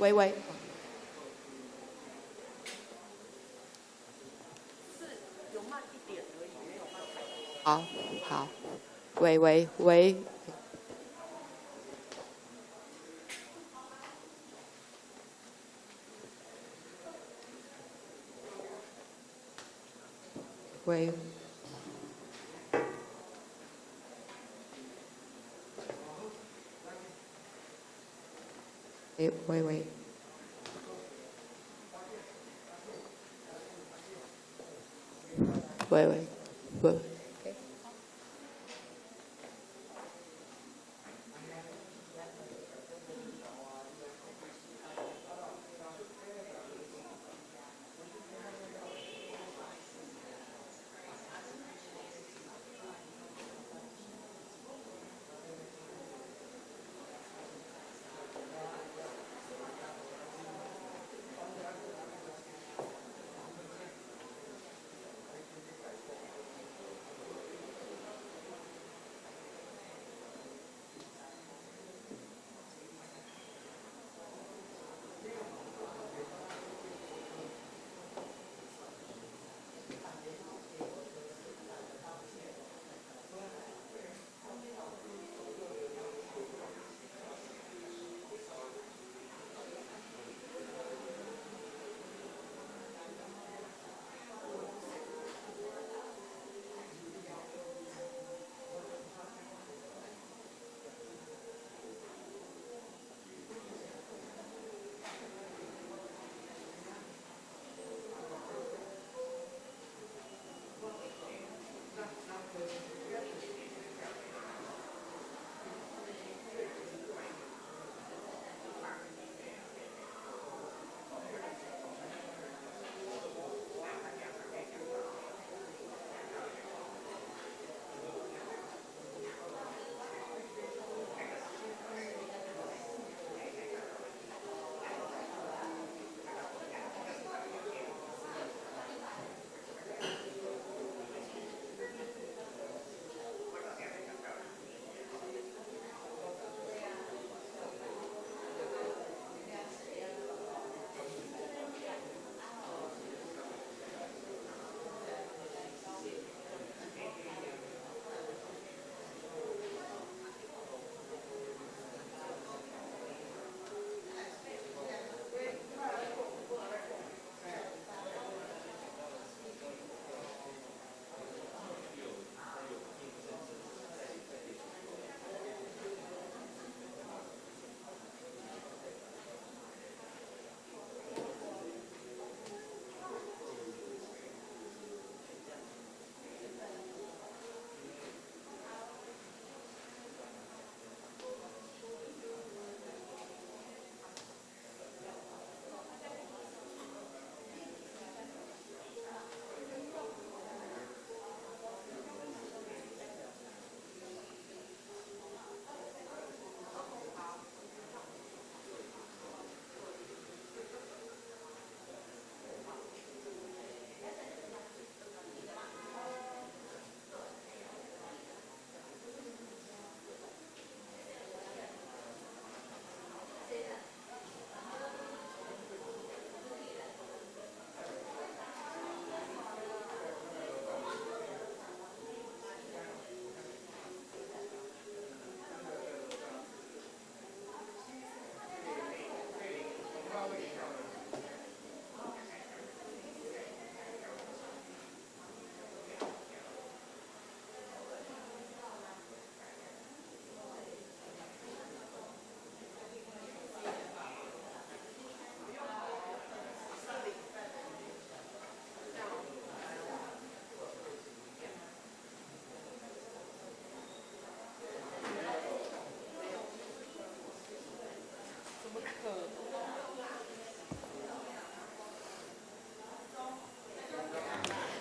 喂喂。好，好，喂喂喂。喂。喂喂喂。喂喂喂。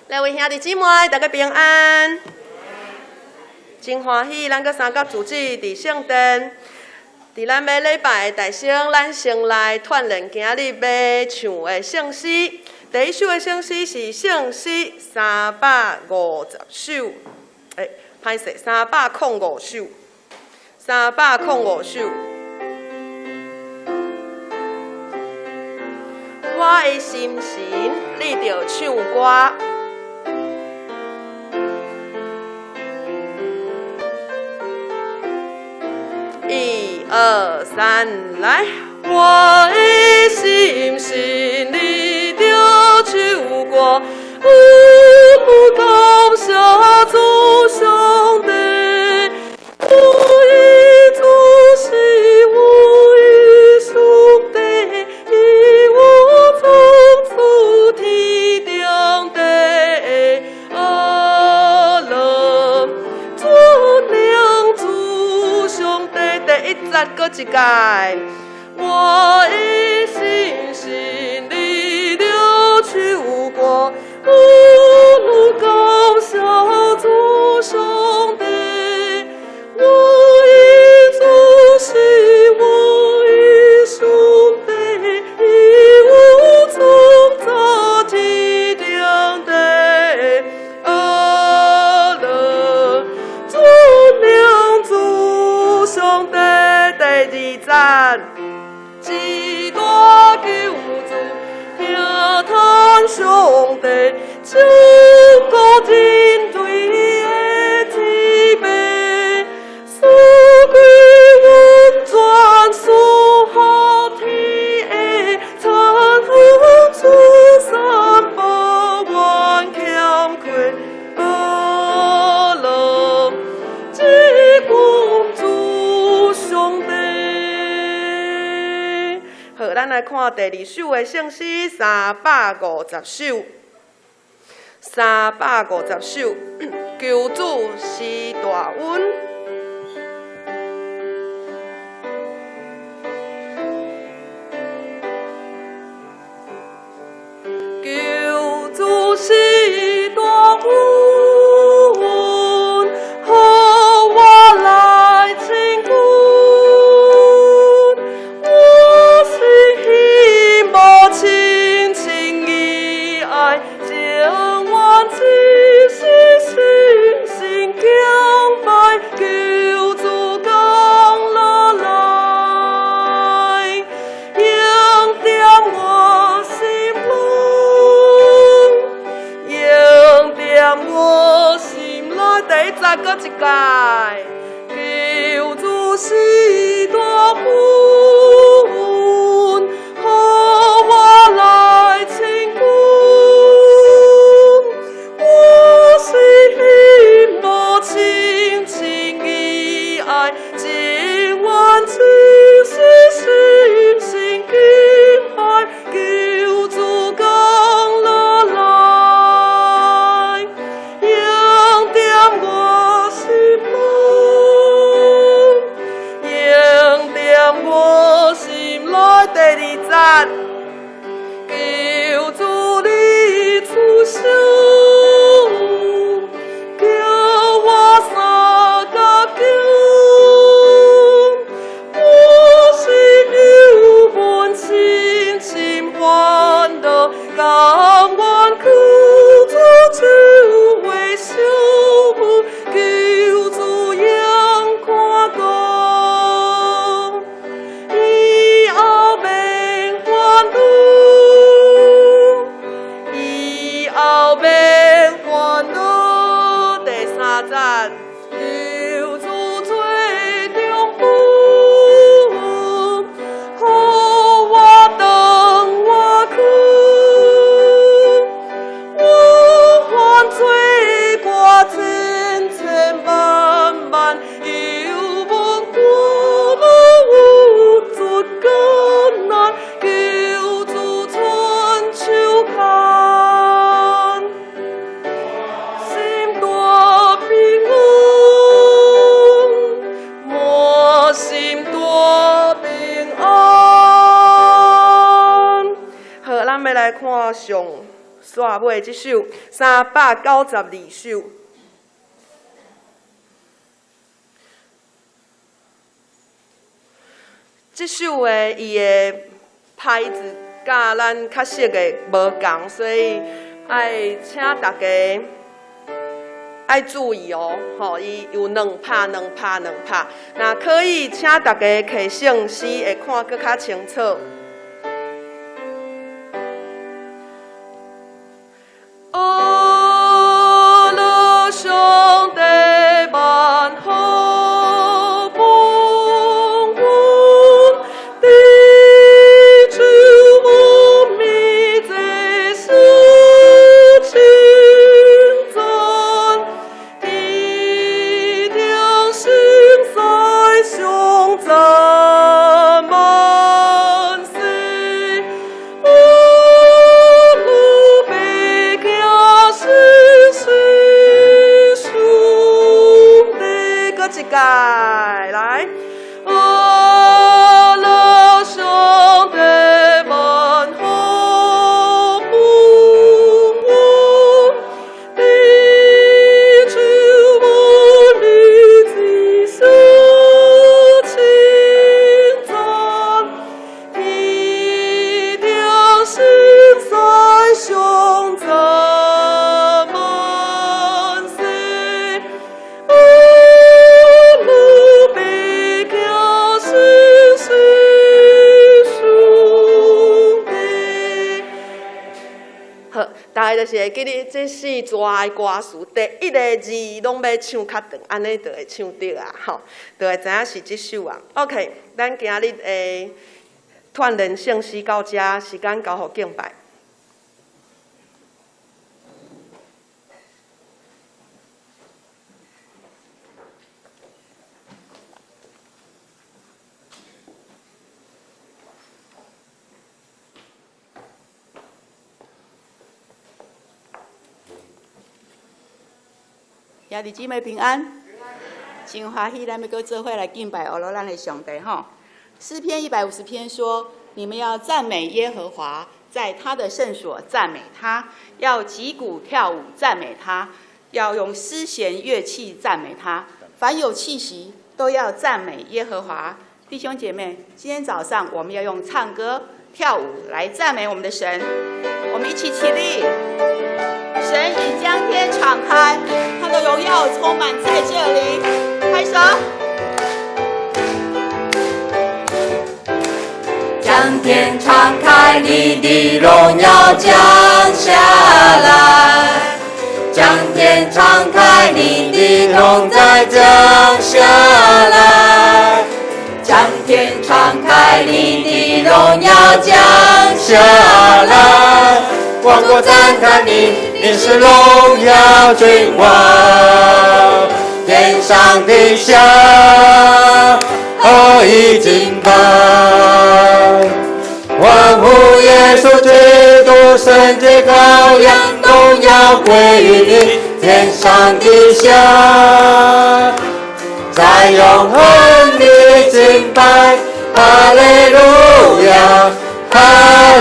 各位兄弟姊妹，大家平安。真歡喜，咱閣三甲主子佇聖殿，佇咱欲禮拜的大先，咱先來串聯今日欲唱的聖詩。第一首的聖詩是聖詩350首，欸，歹勢，305首，305首。我的心神，你著唱歌。一二三，來！我的心神，你著唱歌，有感謝主上帝，我的主是我的上帝，伊有創造天頂地，阿樂，尊榮主上帝。第一節閣一擺，我的心神，你著唱歌，有感謝主上帝，我的主是我的上帝，伊有創造天頂地，阿樂，尊榮主上帝。第二節，至大救主，疼嘆上帝，照顧人類的天父，賜歸完全賜予天的，殘付出三寶願欠缺，阿樂，至君主上帝。好，咱來看第二首的聖詩350首，350首，求主施大恩。求主施大恩，予我來親近。我是希望親親伊愛，情願一世心心敬拜，求主降落來，恩典我心內，恩典我心內。第一節閣一擺，求主施大恩，予我來親近。我是希望親親伊愛，情願一世心心敬拜，求主降落來，恩典我心內，恩典我心內。第二節，求主你出手，叫我相佮救。我是有本深深歡樂，甘願去做這位小母，求主應看顧，以後免煩惱，以後免煩惱。第三節，求主做中保，予我轉我去，我犯罪過千千萬萬，猶問苦惱有盡艱難，求主伸手牽，心大平安，我心大平安。好，咱欲來看上煞尾這首392首。這首的伊的拍子佮咱較熟的無仝，所以愛請大家愛注意哦，吼，伊有兩拍、兩拍、兩拍。若可以，請大家提聖詩會看閣較清楚。一擺，來。阿拉上帝萬福滿滿，地球萬里之所稱讚，天頂神在上讚萬歲。阿拉伯行是是上帝。好，大家就是會記得這四段的歌詞，第一个字攏欲唱較長，按呢就會唱著啊，吼，就會知影是這首啊。OK，咱今日的串聯聖詩到這，時間交予敬拜。兄弟姊妹平安，真歡喜，咱欲閣做伙來敬拜阿羅咱的上帝吼。詩篇150篇說：你們要讚美耶和華，在他的聖所讚美他，要擊鼓跳舞讚美他，要用絲弦樂器讚美他。凡有氣息都要讚美耶和華。弟兄姐妹，今天早上我們要用唱歌、跳舞來讚美我們的神。我們一起起立。神已將天敞開，他的榮耀充滿在這裡。拍手。將天敞開，你的榮耀降下來；將天敞開，你的同在降下來；將天敞開，你的榮耀降下來。萬國讚嘆你，你是榮耀君王，天上地下合一敬拜。萬福耶穌基督聖潔羔羊，榮耀歸於你，天上地下，在永恆裏敬拜，哈利路亞，哈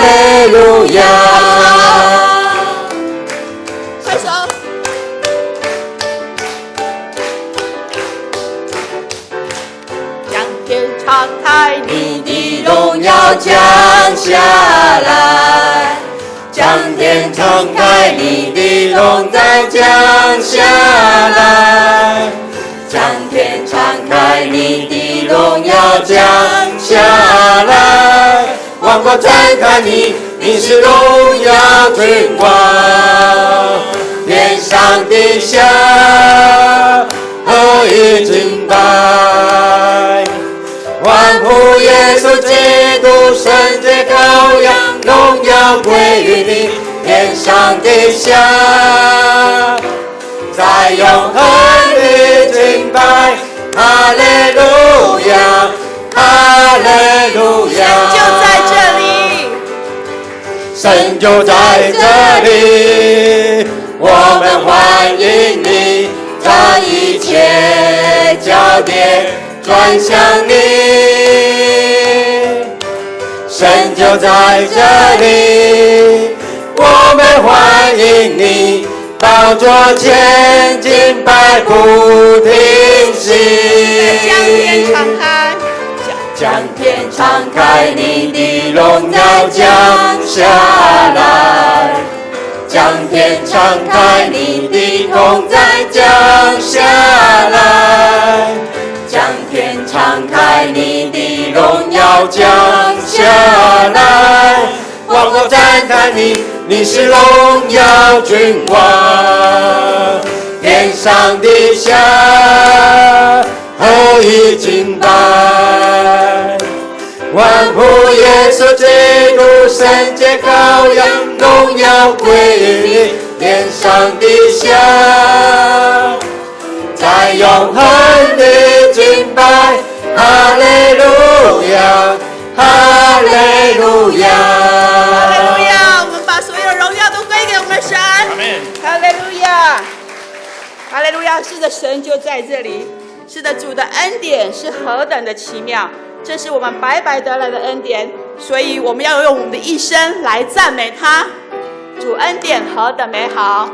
利路亞。拍手。將天敞開，你的榮耀降下來，將天敞開，你的同在降下來，將天敞開，你的榮耀降下來，萬國讚嘆你，你是榮耀君王，天上地下合一敬拜。萬福耶穌基督聖潔羔羊，榮耀歸於你，天上地下，在永恆裏敬拜，哈利路亞，哈利路亞。神就在這裡，神就在這裡，我們歡迎你，將一切焦點轉向你。神就在這裡，我們歡迎你，寶座前敬拜不停息。將天敞開，將天敞開，你的榮耀降下來；將天敞開，你的同在降下來；將天敞開，你的榮耀降下來。萬國讚嘆你，你是榮耀君王，天上地下合一敬拜。萬福耶穌基督聖潔羔羊，榮耀歸於你，天上地下，在永恆裏敬拜，哈利路亞，哈利路亞。哈利路亞！我們把所有榮耀都歸給我們的神。哈利路亞，哈利路亞！是的，神就在這裡，是的，主的恩典是何等的奇妙，這是我們白白得來的恩典，所以我們要用我們的一生來讚美他。主恩典何等美好！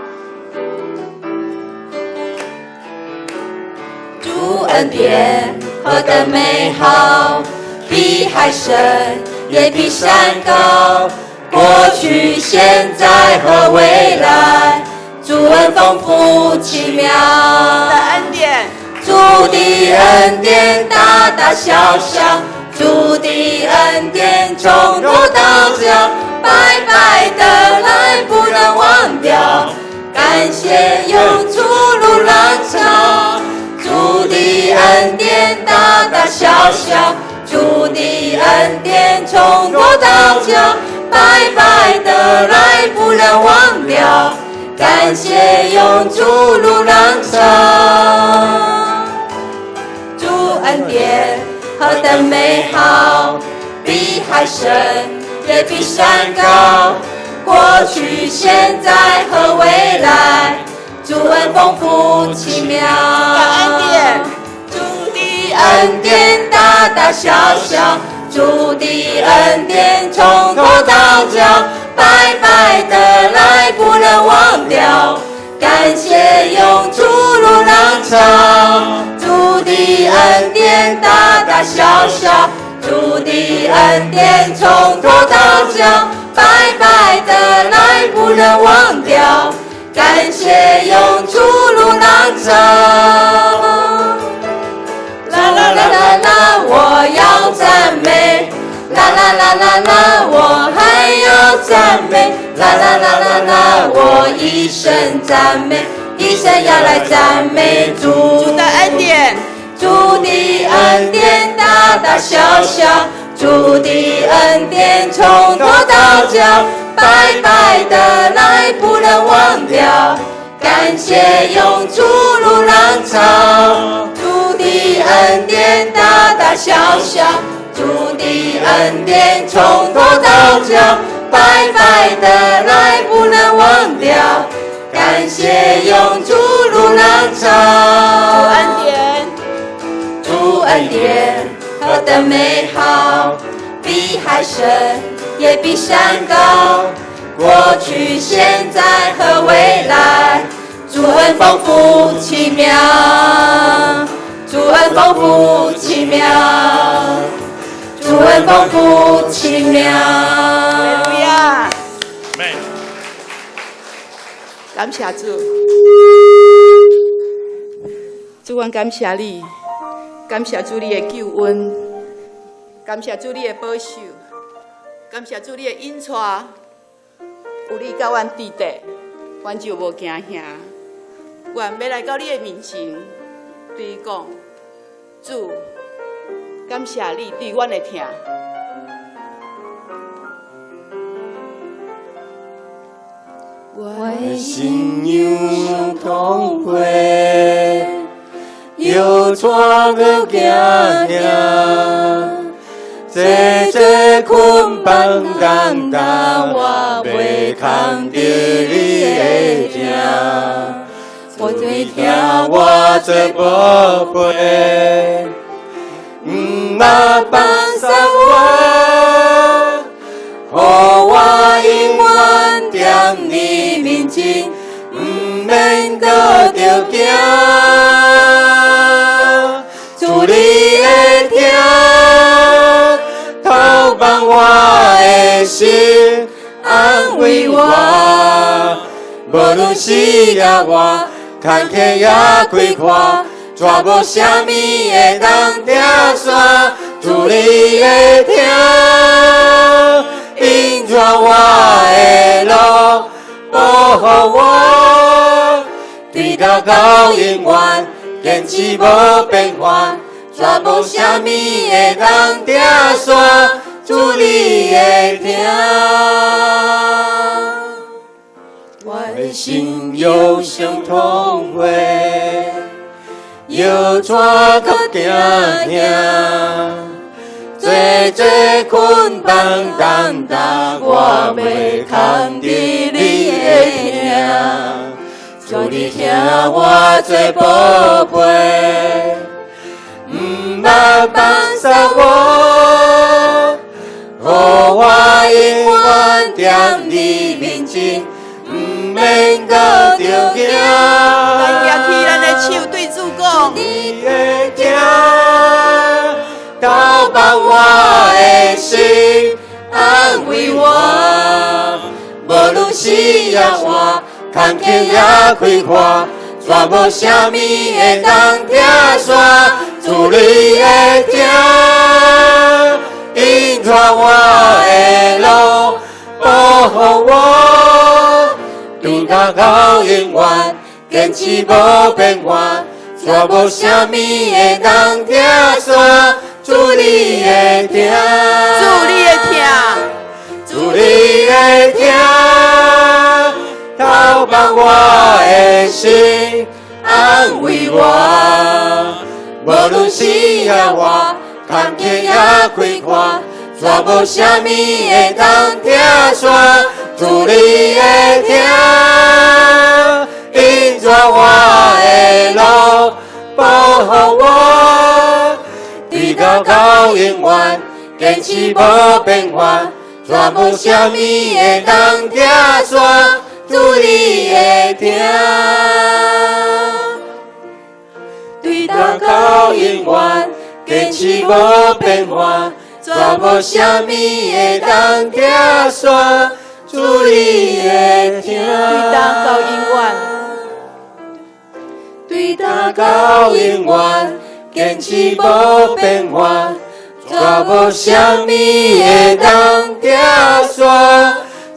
主恩典何等美好，比海深也比山高。過去、現在和未來，主恩豐富奇妙。的恩典，主的恩典大大小小，主的恩典從頭到腳，白白的來不能忘掉。感謝永住如浪潮，主的恩典大大小小，主的恩典從頭到腳，白白的來不能忘掉。感謝永住如浪潮。主恩典何等美好，比海深也比山高。過去、現在和未來，主恩豐富奇妙。恩典，主的恩典大大小小，主的恩典從頭到腳，白白的來不能忘掉。感謝永住如浪潮，主的恩典大大小小，主的恩典從頭到腳，白白的來不能忘掉。感謝永住如浪潮。啦啦啦啦啦，我要讚美。啦啦啦啦啦，我還要讚美。啦啦啦啦啦，我一生讚美，一生要來讚美主。主的恩典，主的恩典大大小小，主的恩典從頭到腳，白白的來不能忘掉。感謝永住如浪潮，主的恩典大大小小，主的恩典從頭到腳，白白的來不能忘掉。感謝永住如浪潮。主恩典，主恩典何等美好，比海深也比山高。過去、現在和未來，主恩豐富奇妙，主恩豐富奇妙，主恩豐富奇妙。哈利路亞。感謝主，主，阮感謝你，感謝主你的救恩，感謝主你的保守，感謝主你的引帶，有你佮阮佇底，阮就無驚嚇。阮欲來到你的面前，對你講，主，感謝你對阮的疼。我的心有痛悔，又怎閣驚嚇？濟濟捆綁重擔，我袂空著你的疼。我你疼我做寶貝，毋通放捨我，予我永遠踮你面前，毋免閣著驚。主你的疼，透放我的心，安慰我。無論時抑活，坎坷抑開闊，絕無啥物會當拆散。主你的疼，引帶我的路，保護我，直到到永遠，堅持無變化，絕無啥物會當拆散。主你的疼。我的心有傷痛悔，又怎閣驚嚇？濟濟捆綁重擔，我袂空著你的疼。主你疼我做寶貝，放殺我，予我永遠踮你面前，毋免閣著驚。咱舉起咱的手對主講。你的疼，投放我的心，安慰我。無論死抑活，坎坷抑快活，絕無啥物會當拆散。主你的疼，引帶我的路，保護我，拄到到永遠，堅持無變換，絕無啥物會當拆散。主你的疼，主你的疼，主你的疼，投放我的心，安慰我。無論死抑活，坎坷抑快活，絕無啥物會當拆散。主你的疼，引帶我的路，保護我，直到到永遠，堅持無變化，絕無啥物會當拆散。主你的疼，對到到永遠，堅持無變化，絕無啥物會當拆散。主你的疼，對今到永遠，對今到永遠，堅持無變化，絕無啥物會當拆散。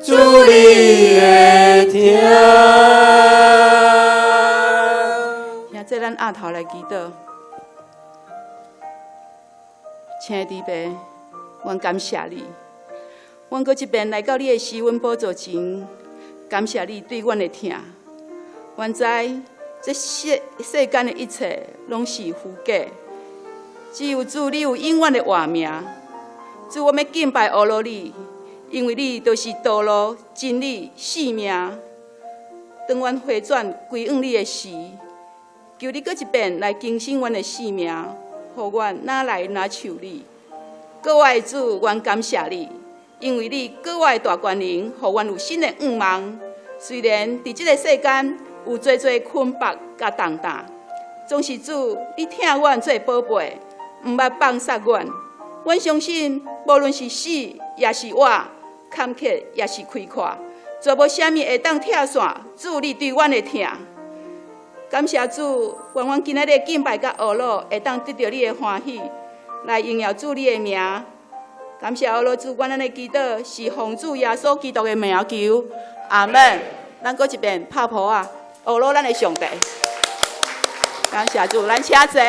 主你的疼。現在咱額頭來祈禱，親愛的父，阮感謝你，阮閣這遍來到你的施恩寶座前，感謝你對阮的疼。阮知這世間的一切攏是虛假，只有主你有永遠的活命。主，我欲敬拜阿羅你，因為你就是道路、真理、生命。當阮回轉歸向你的時，求你閣一遍來更新阮的生命，予阮若來若像你。閣愛的主，阮感謝你，因為你閣愛大權能，予阮有新的願望。雖然佇這个世間有濟濟捆縛佮重擔，總是主，你疼阮做寶貝，毋捌放殺阮。阮相信，無論是死抑是活，坎坷抑是開闊，絕無啥物會當拆散主你對阮的疼。感謝主，願阮今仔日敬拜佮阿羅會當得著你的歡喜，來榮耀主你的名。感謝阿羅主，阮按呢祈禱是奉主耶穌基督的名求，阿門。咱閣一遍拍噗仔，阿羅咱的上帝。感謝主，咱請坐。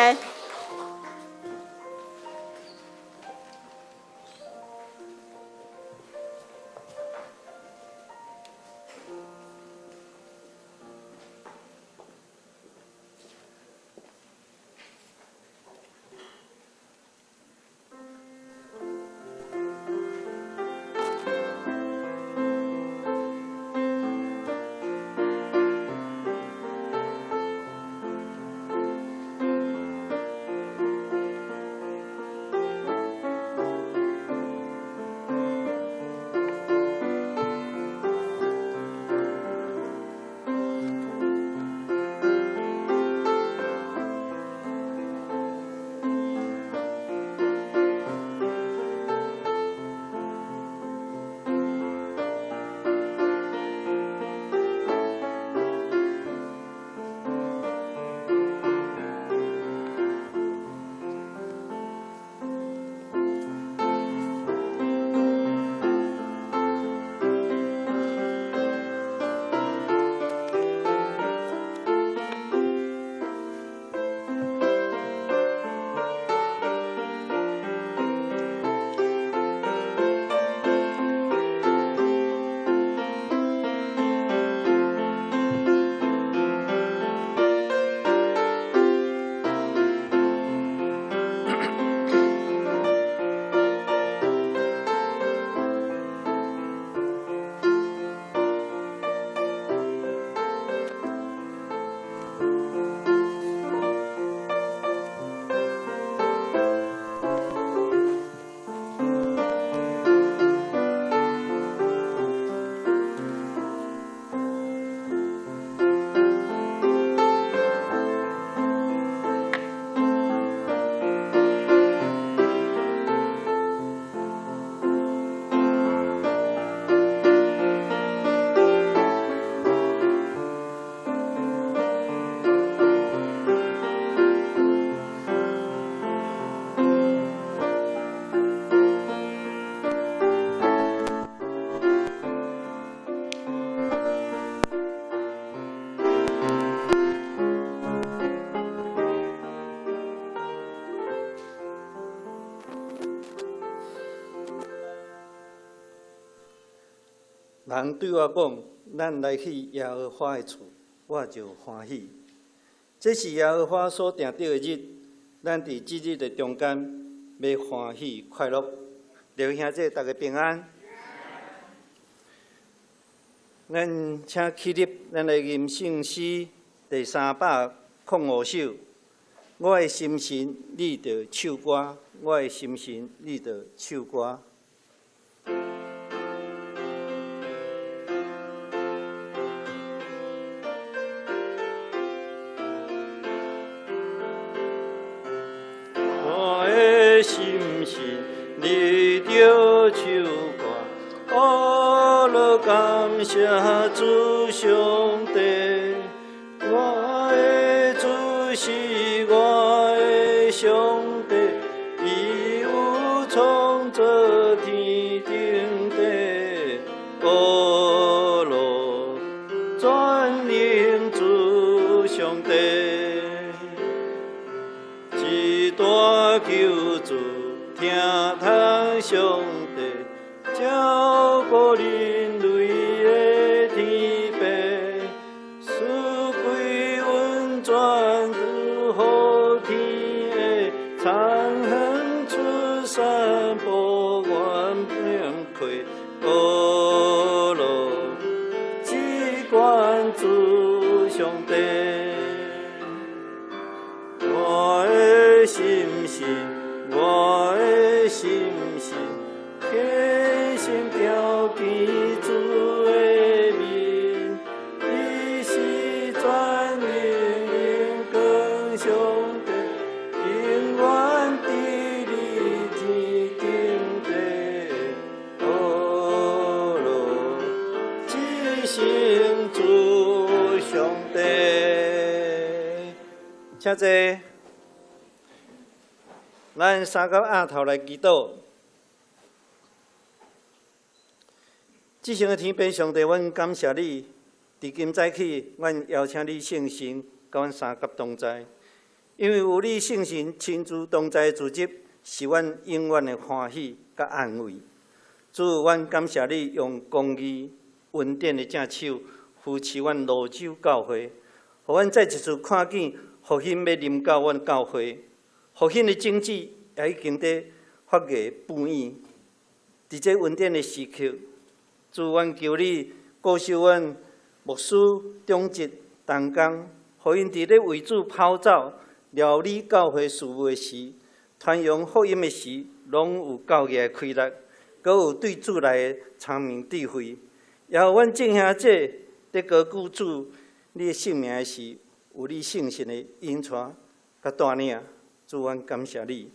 人對我講：咱來去耶和華的厝，我就歡喜。這是耶和華所定得的日，咱佇這日的中間欲歡喜快樂。弟兄姊妹，大家平安。咱請起立，咱來吟聖詩第305首。我的心神，你著唱歌；我的心神，你著唱歌。我的心神，你著唱歌，呵咾感謝主上帝。我的主是我的上帝，伊有創造天頂地，呵咾全能主上帝，至大救主，疼痛上帝，照顧人類的天父，賜歸完全祝福天的，田園出產埔源平開，呵咾至懸主上帝。我的心神，我的心神，虔誠朝見主的面，伊是全能榮光上帝，永遠佇立天頂地，呵咾至聖主上帝。請坐。咱三個額頭來祈禱。至聖的天父上帝，阮感謝你，佇今早起，阮邀請你聖神佮阮相佮同在，因為有你聖神親自同在的組織，是阮永遠的歡喜佮安慰。主，阮感謝你用公義、恩典的正手扶持阮蘆洲教會，予阮再一次看見復興欲臨到阮教會。復興的種子也已經佇發芽布影。佇這恩典的時刻，主，阮求你顧守阮牧師、長執、同工，予𪜶佇咧為主跑走、料理教會事務的時，傳揚福音的時，攏有夠額的氣力，閣有對主來的聰明智慧。也予阮眾兄弟佇高舉主你的聖名的時，有你聖神的引帶佮帶領。主，阮感謝你。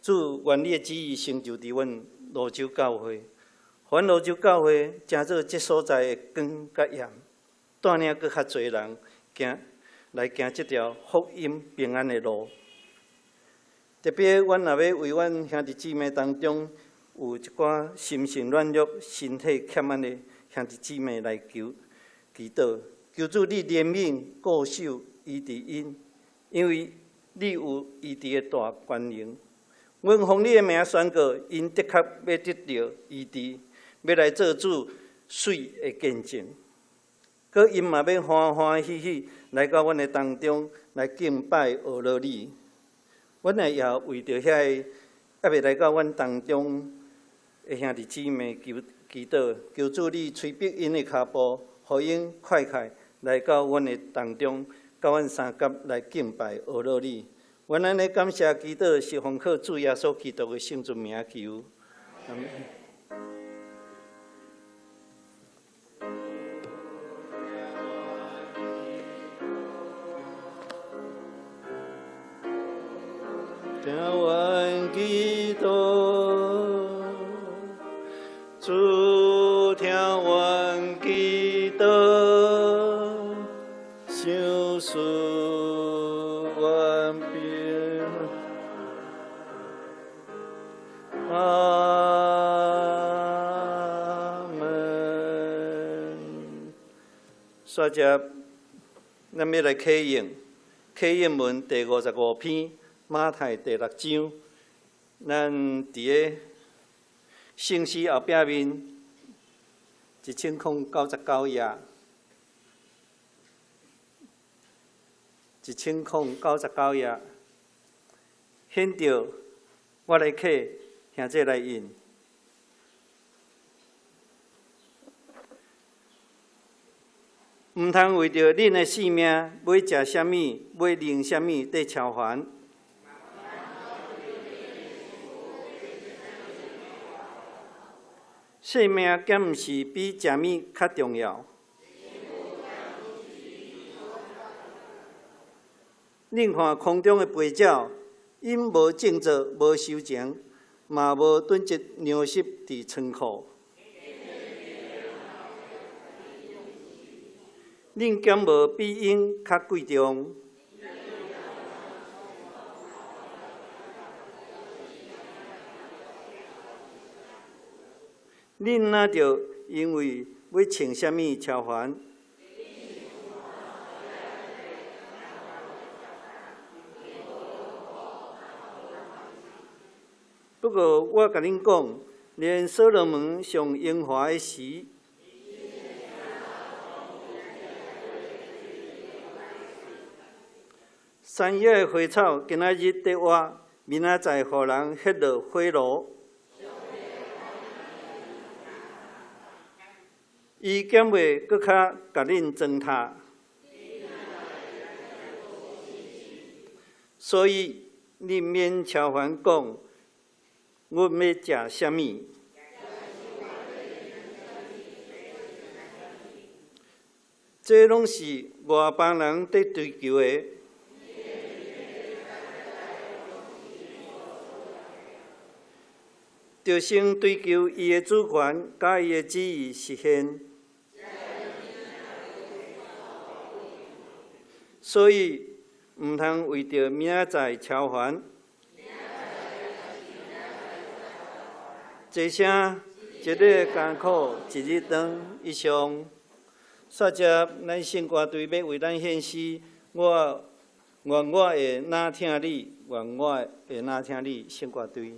主，願你的旨意成就佇阮蘆洲教會，予阮蘆洲教會成做這所在的光佮鹽，帶領閣較濟人行來行這條福音平安的路。特別，阮若欲為阮兄弟姊妹當中有一寡心性軟弱、身體欠安的兄弟姊妹來求祈禱，求主你憐憫顧守醫治𪜶，因為你有醫治的大權能。阮奉你的名宣告，𪜶的確欲得著醫治，欲來做主媠的見證。閣𪜶嘛欲歡歡喜喜來到阮的當中來敬拜呵咾你。阮也為著遐个猶未來到阮當中的兄弟姊妹求祈禱，求主你催逼𪜶的跤步，予𪜶快快來到阮的當中，佮阮相佮來敬拜呵咾你。阮按呢感謝祈禱，是奉靠主耶穌基督的聖尊名求。阿們。聽阮祈禱，主聽阮祈禱，賞賜阮平安。阿們。煞接，咱欲來啟應，啟應文第55篇，馬太第六章。咱佇咧聖詩後壁面1099頁，1099頁，顯著我來客，兄姐來應。毋通為著恁的性命，欲食啥物，欲啉啥物，佇操煩。性命敢毋是比食物較重要？恁看空中的飛鳥，𪜶無種作，無收成，嘛無囤積糧食佇倉庫。恁敢無比𪜶較貴重？恁若著因為欲穿啥物操煩？不過我共恁講，連所羅門上榮華的時，山野的花草今仔日佇活，明仔載予人彼落火爐。伊敢袂閣較共恁裝塔？所以恁免操煩講，阮欲食啥物？這攏是外邦人佇追求的。著先追求伊的主權，佮伊的旨意實現。所以，毋通為著明仔載操煩。這聲一日艱苦，一日長。以上，煞接咱聖歌隊欲為咱獻詩，我願我會若疼你，願我會若疼你，聖歌隊。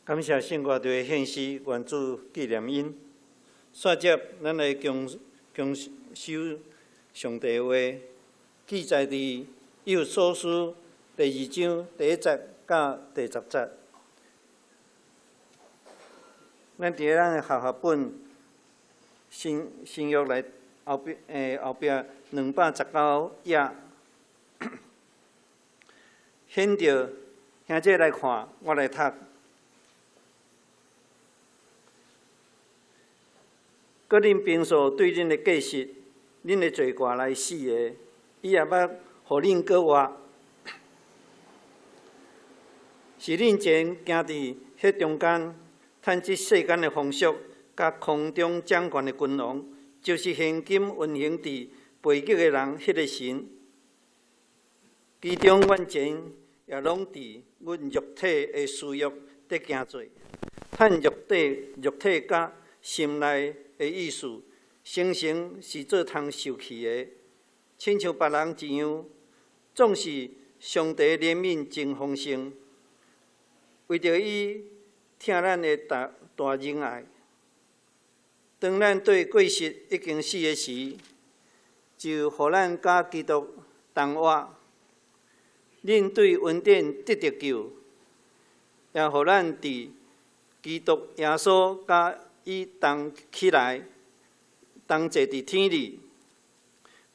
感謝聖歌隊的獻詩，願主紀念𪜶。煞接，咱來共守上帝話，記載佇以弗所書第二章第一節到第十節。咱佇咱的和合本新約來後壁219頁，顯著兄姐來看，我來讀。閣恁平素對恁的過失、恁的罪過來死的，伊也捌予恁閣活，是恁前行佇彼中間，趁這世間的風俗，佮空中掌權的君王，就是現今運行佇悖逆的人彼个神。其中阮前也攏佇阮肉體的私欲佇行做，趁肉體佮心內的意思，生成是做通受氣的，親像別人一樣，總是上帝憐憫真豐盛，為著伊疼咱的大仁愛。當咱對過失已經死的時，就予咱佮基督同活。恁對恩典得著救，也予咱佇基督耶穌佮伊同起來，同坐佇天裡，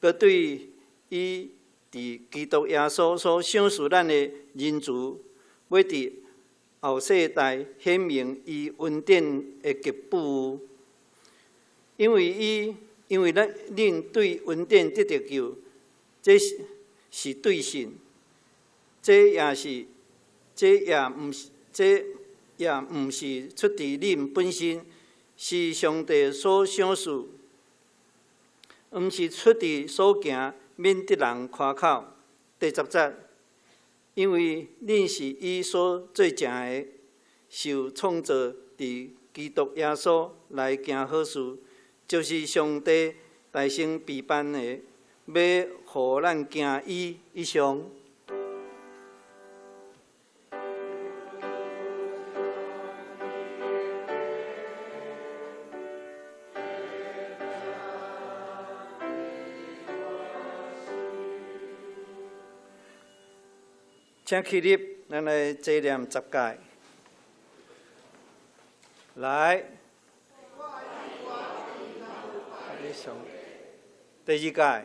閣對伊佇基督耶穌所賞賜咱的仁慈，欲佇後世代顯明伊恩典的極富。因為咱恁對恩典得著救，這是對信，這也毋是出佇恁本身，是上帝所賞賜，毋是出佇所行，免得人誇口。第十節，因為恁是伊所做成的，受創造佇基督耶穌來行好事，就是上帝大先備辦的，欲予咱行伊。以上。請起立，咱來齊念十誡。來，第二誡，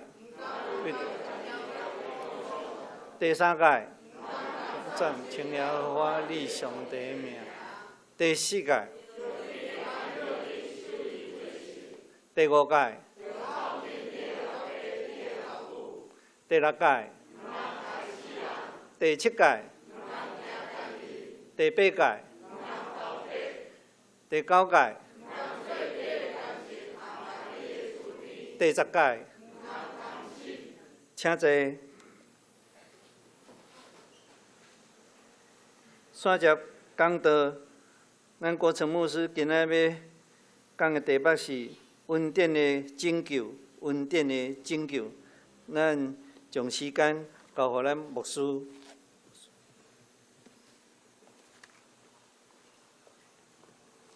第三誡，讚稱耶和華你上帝名。第四誡，第五誡，第六誡，第七誡，第八誡，第九誡，第十誡，請坐。煞接講道，咱郭成牧師今仔欲講的題目是恩典的拯救，恩典的拯救。咱將時間交予咱牧師。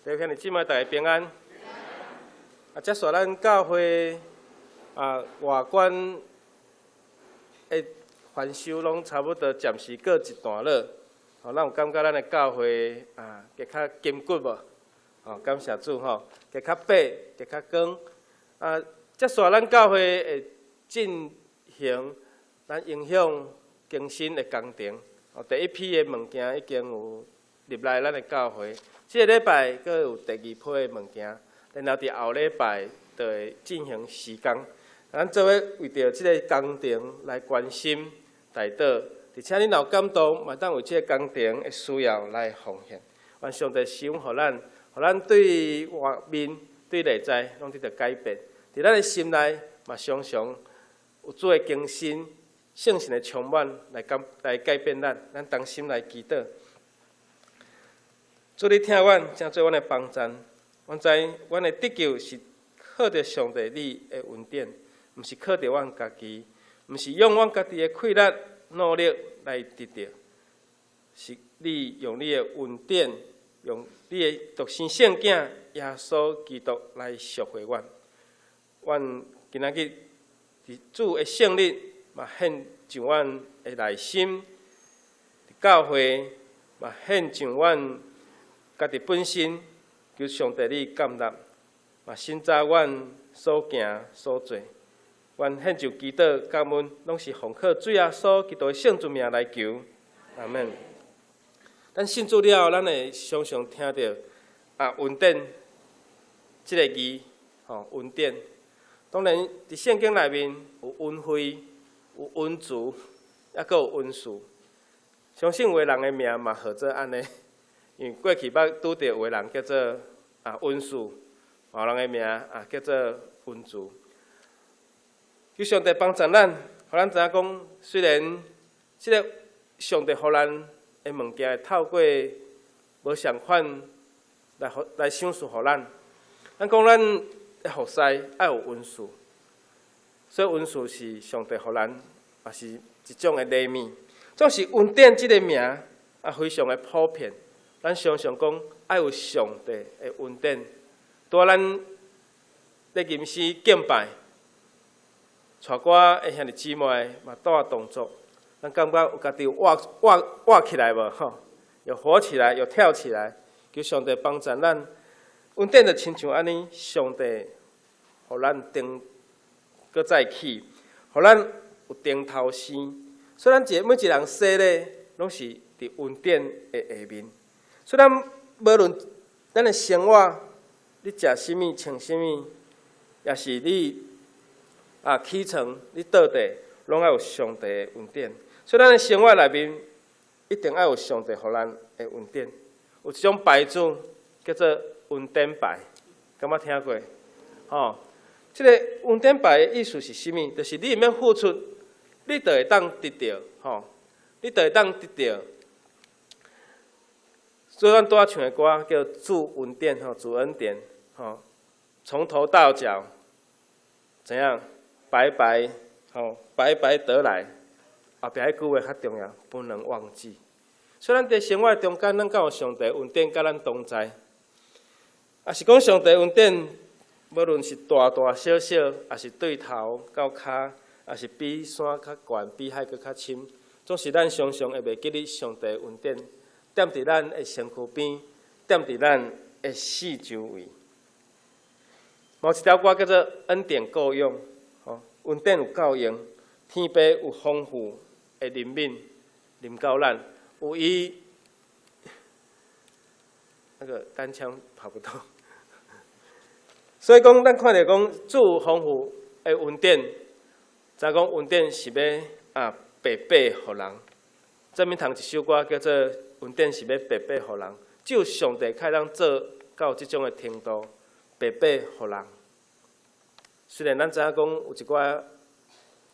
弟兄姊妹，大家平安。啊，接續咱教會啊外觀的翻修攏差不多暫時告一段落。吼，咱有感覺咱的教會啊，加較堅固無？吼，感謝主吼，加較白，加較光。啊，接續咱教會會進行咱影響更新的工程。哦，第一批的物件已經有入來咱的教會，這個禮拜閣有第二批的物件，然後佇後禮拜就會進行施工。咱做伙為著這个工程來關心、代禱，而且恁若有感動，嘛當為這个工程的需要來奉獻。願上帝施恩予咱，予咱對外面、對內在攏得著改變。佇咱的心內嘛，常常有主的更新、聖神的充滿來改變咱。咱同心來祈禱。主你疼阮，正做阮的幫贊。阮知阮的得救是靠著上帝你的恩典，毋是靠著阮家己，毋是用阮家己的氣力努力來得著，是你用你的恩典用你的獨生聖囝耶穌基督來贖回阮。阮今仔日佇主的聖日，嘛獻上阮的內心，教會嘛獻上阮家己本身，求上帝你接納，嘛審查阮所行所做。阮獻上祈禱感恩，攏是奉靠主耶穌基督的聖尊名來求，阿門。咱信主了後，咱會常常聽著啊恩典這个字，吼恩典。當然，佇聖經內面有恩惠、有恩慈，抑閣有恩賜。相信有的人的名嘛號做按呢，因為過去捌拄著有的人叫做啊恩賜，有人的名啊叫做恩慈。求上帝幫助咱，予咱知影講，雖然這个上帝予咱的物件會透過無仝款來予來賞賜予咱。咱講咱的服侍愛有恩賜，所以恩賜是上帝予咱，也是一種的禮物。總是恩典這个名啊，非常的普遍。咱常常講愛有上帝的恩典，拄仔咱咧吟詩敬拜。帶歌的兄弟姊妹嘛，帶動作，咱感覺有家己活活活起來無吼？有活起來，有跳起來，求上帝幫助咱。恩典就親像按呢，上帝予咱燈閣再起，予咱有燈頭生。所以咱一個每一人洗禮，攏是佇恩典的下面。所以咱無論咱的生活，你食啥物、穿啥物，抑是你啊起床，你倒地，攏愛有上帝的恩典。所以咱的生活內面，一定愛有上帝予咱的恩典。有一種牌子叫做恩典牌，敢捌聽過？吼，這个恩典牌的意思是啥物？就是你毋免付出，你就會當得著，吼，你就會當得著。所以咱拄仔唱的歌叫主恩典，吼，主恩典，吼，從頭到腳，怎樣？白白，吼，白白得來。後壁彼句話較重要，不能忘記。所以咱佇生活中間，咱敢有上帝恩典佮咱同在？抑是講上帝恩典，無論是大大小小，抑是對頭到跤，抑是比山較懸，比海閣較深，總是咱常常會袂記得上帝恩典，踮佇咱的身軀邊，踮佇咱的四周圍。有一條歌叫做《恩典夠用》，吼，恩典有夠用，天父有豐富的憐憫，臨到咱，有伊那個單槍跑不動，所以講，咱看著講主有豐富的恩典，知講恩典是欲啊白白予人。鄭明堂一首歌叫做《恩典是欲白白予人》，只有上帝才當做到這種的程度，白白予人。雖然咱知影講有一寡，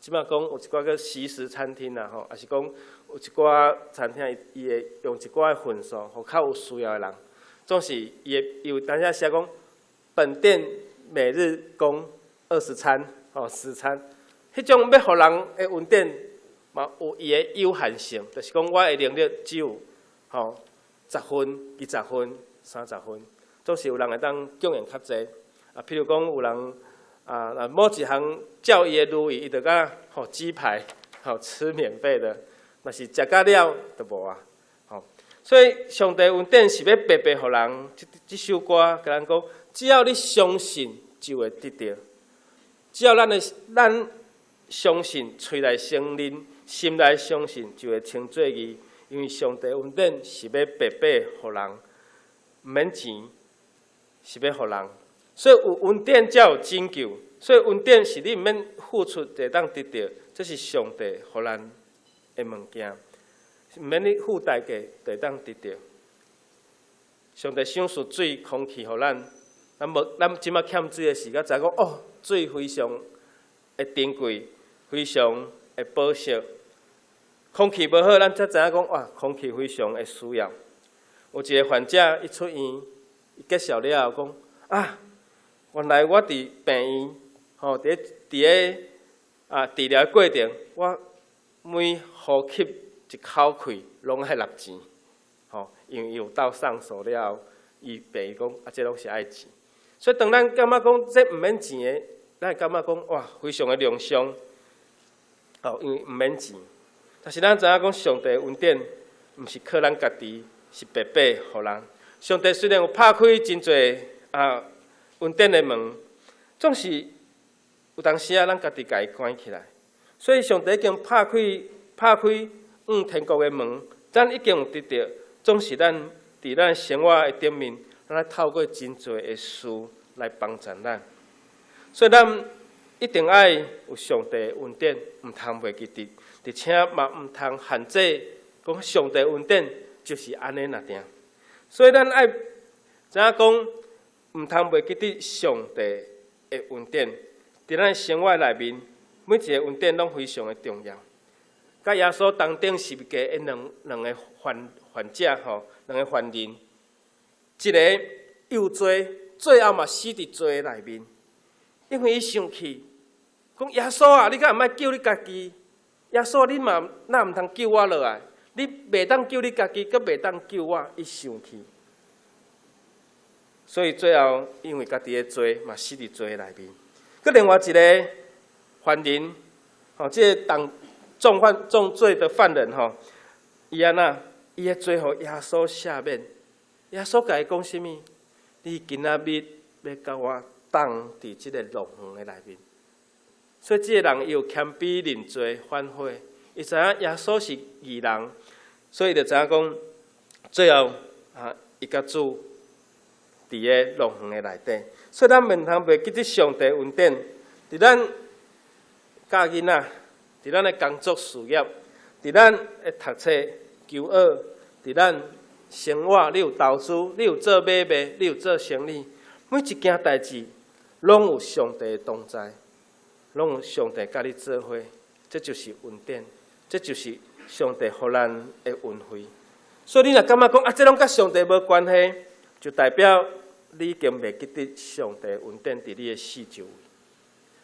這擺講有一寡叫素食餐廳啦吼，抑是講有一寡餐廳，伊會用一寡份數，予較有需要的人。總是伊會有當時寫講，本店每日供20餐，吼10餐，彼種欲予人的恩典嘛有伊的有限性，就是講我的能力只有吼10份、20份、30份，總是有人會當供應較濟。啊，譬如講有人啊，若某一項照伊的如意，伊就敢吼雞排，吼吃免費的，若是食甲了就無啊，吼。所以上帝恩典是欲白白予人，這這首歌共咱講，只要你相信，就會得著。只要咱的咱相信，喙內承認，心內相信，就會稱做義。因為上帝恩典是欲白白予人，毋免錢，是欲予人。所以有恩典才有拯救。所以恩典是你毋免付出就會當得著，這是上帝予咱的物件，毋免你付代價就會當得著。上帝賞賜水空氣予咱，咱無咱這擺欠水的時，才知講哦，水非常的珍貴，非常的寶石。空氣無好，咱才知影講哇，空氣非常的需要。有一個患者伊出院，伊結束了後講啊，原來我佇病院，吼，佇佇咧啊治療的過程，我每呼吸一口氣攏愛納錢，吼，因為伊有鬥上訴了後，伊病院講啊，這攏是愛錢。所以當咱感覺講這毋免錢的，咱會感覺講哇，非常的療傷。哦，因為毋免錢。但是咱知影講，上帝恩典毋是靠咱家己，是白白予人。上帝雖然有拍開真濟啊恩典的門，總是有當時啊，咱家己共伊關起來。所以上帝已經拍開往天國的門，咱已經有得著，總是咱佇咱生活的頂面，咱愛透過真濟的事來幫助咱。所以咱一定愛有上帝的恩典，毋通袂記得，而且嘛毋通限制講上帝恩典就是按呢爾定。所以咱愛知影講，毋通袂記得上帝的恩典，佇咱生活內面，每一个恩典攏非常的重要。佮耶穌同釘十字架的兩個犯者吼，兩個犯人，一个有罪，最後嘛死佇罪內面，因為伊生氣，講耶穌啊，你敢毋愛救你家己？耶穌，你嘛若毋通救我落來？你袂當救你家己，閣袂當救我，伊生氣。所以最後，因為家己的罪，嘛死佇罪內面。閣另外一个犯人，吼，這個當重犯重罪的犯人吼，伊按怎？伊的罪予耶穌赦免。耶穌共伊講啥物？你今仔日欲佮我佇佇這个樂園的內面。所以這个人伊有謙卑認罪反悔，伊知影耶穌是義人，所以就知影講，最後啊，伊佮主佇个樂園的內底。所以咱毋通袂記得上帝恩典，佇咱教囡仔，佇咱的工作事業，佇咱的讀冊求學，佇咱生活，你有投資，你有做買賣，你有做生意，每一件代誌，攏有上帝的同在，攏有上帝佮你做伙，這就是恩典，這就是上帝予咱的恩惠。所以你若感覺講啊，這攏佮上帝無關係，就代表你已經袂記得上帝恩典佇你的四周圍。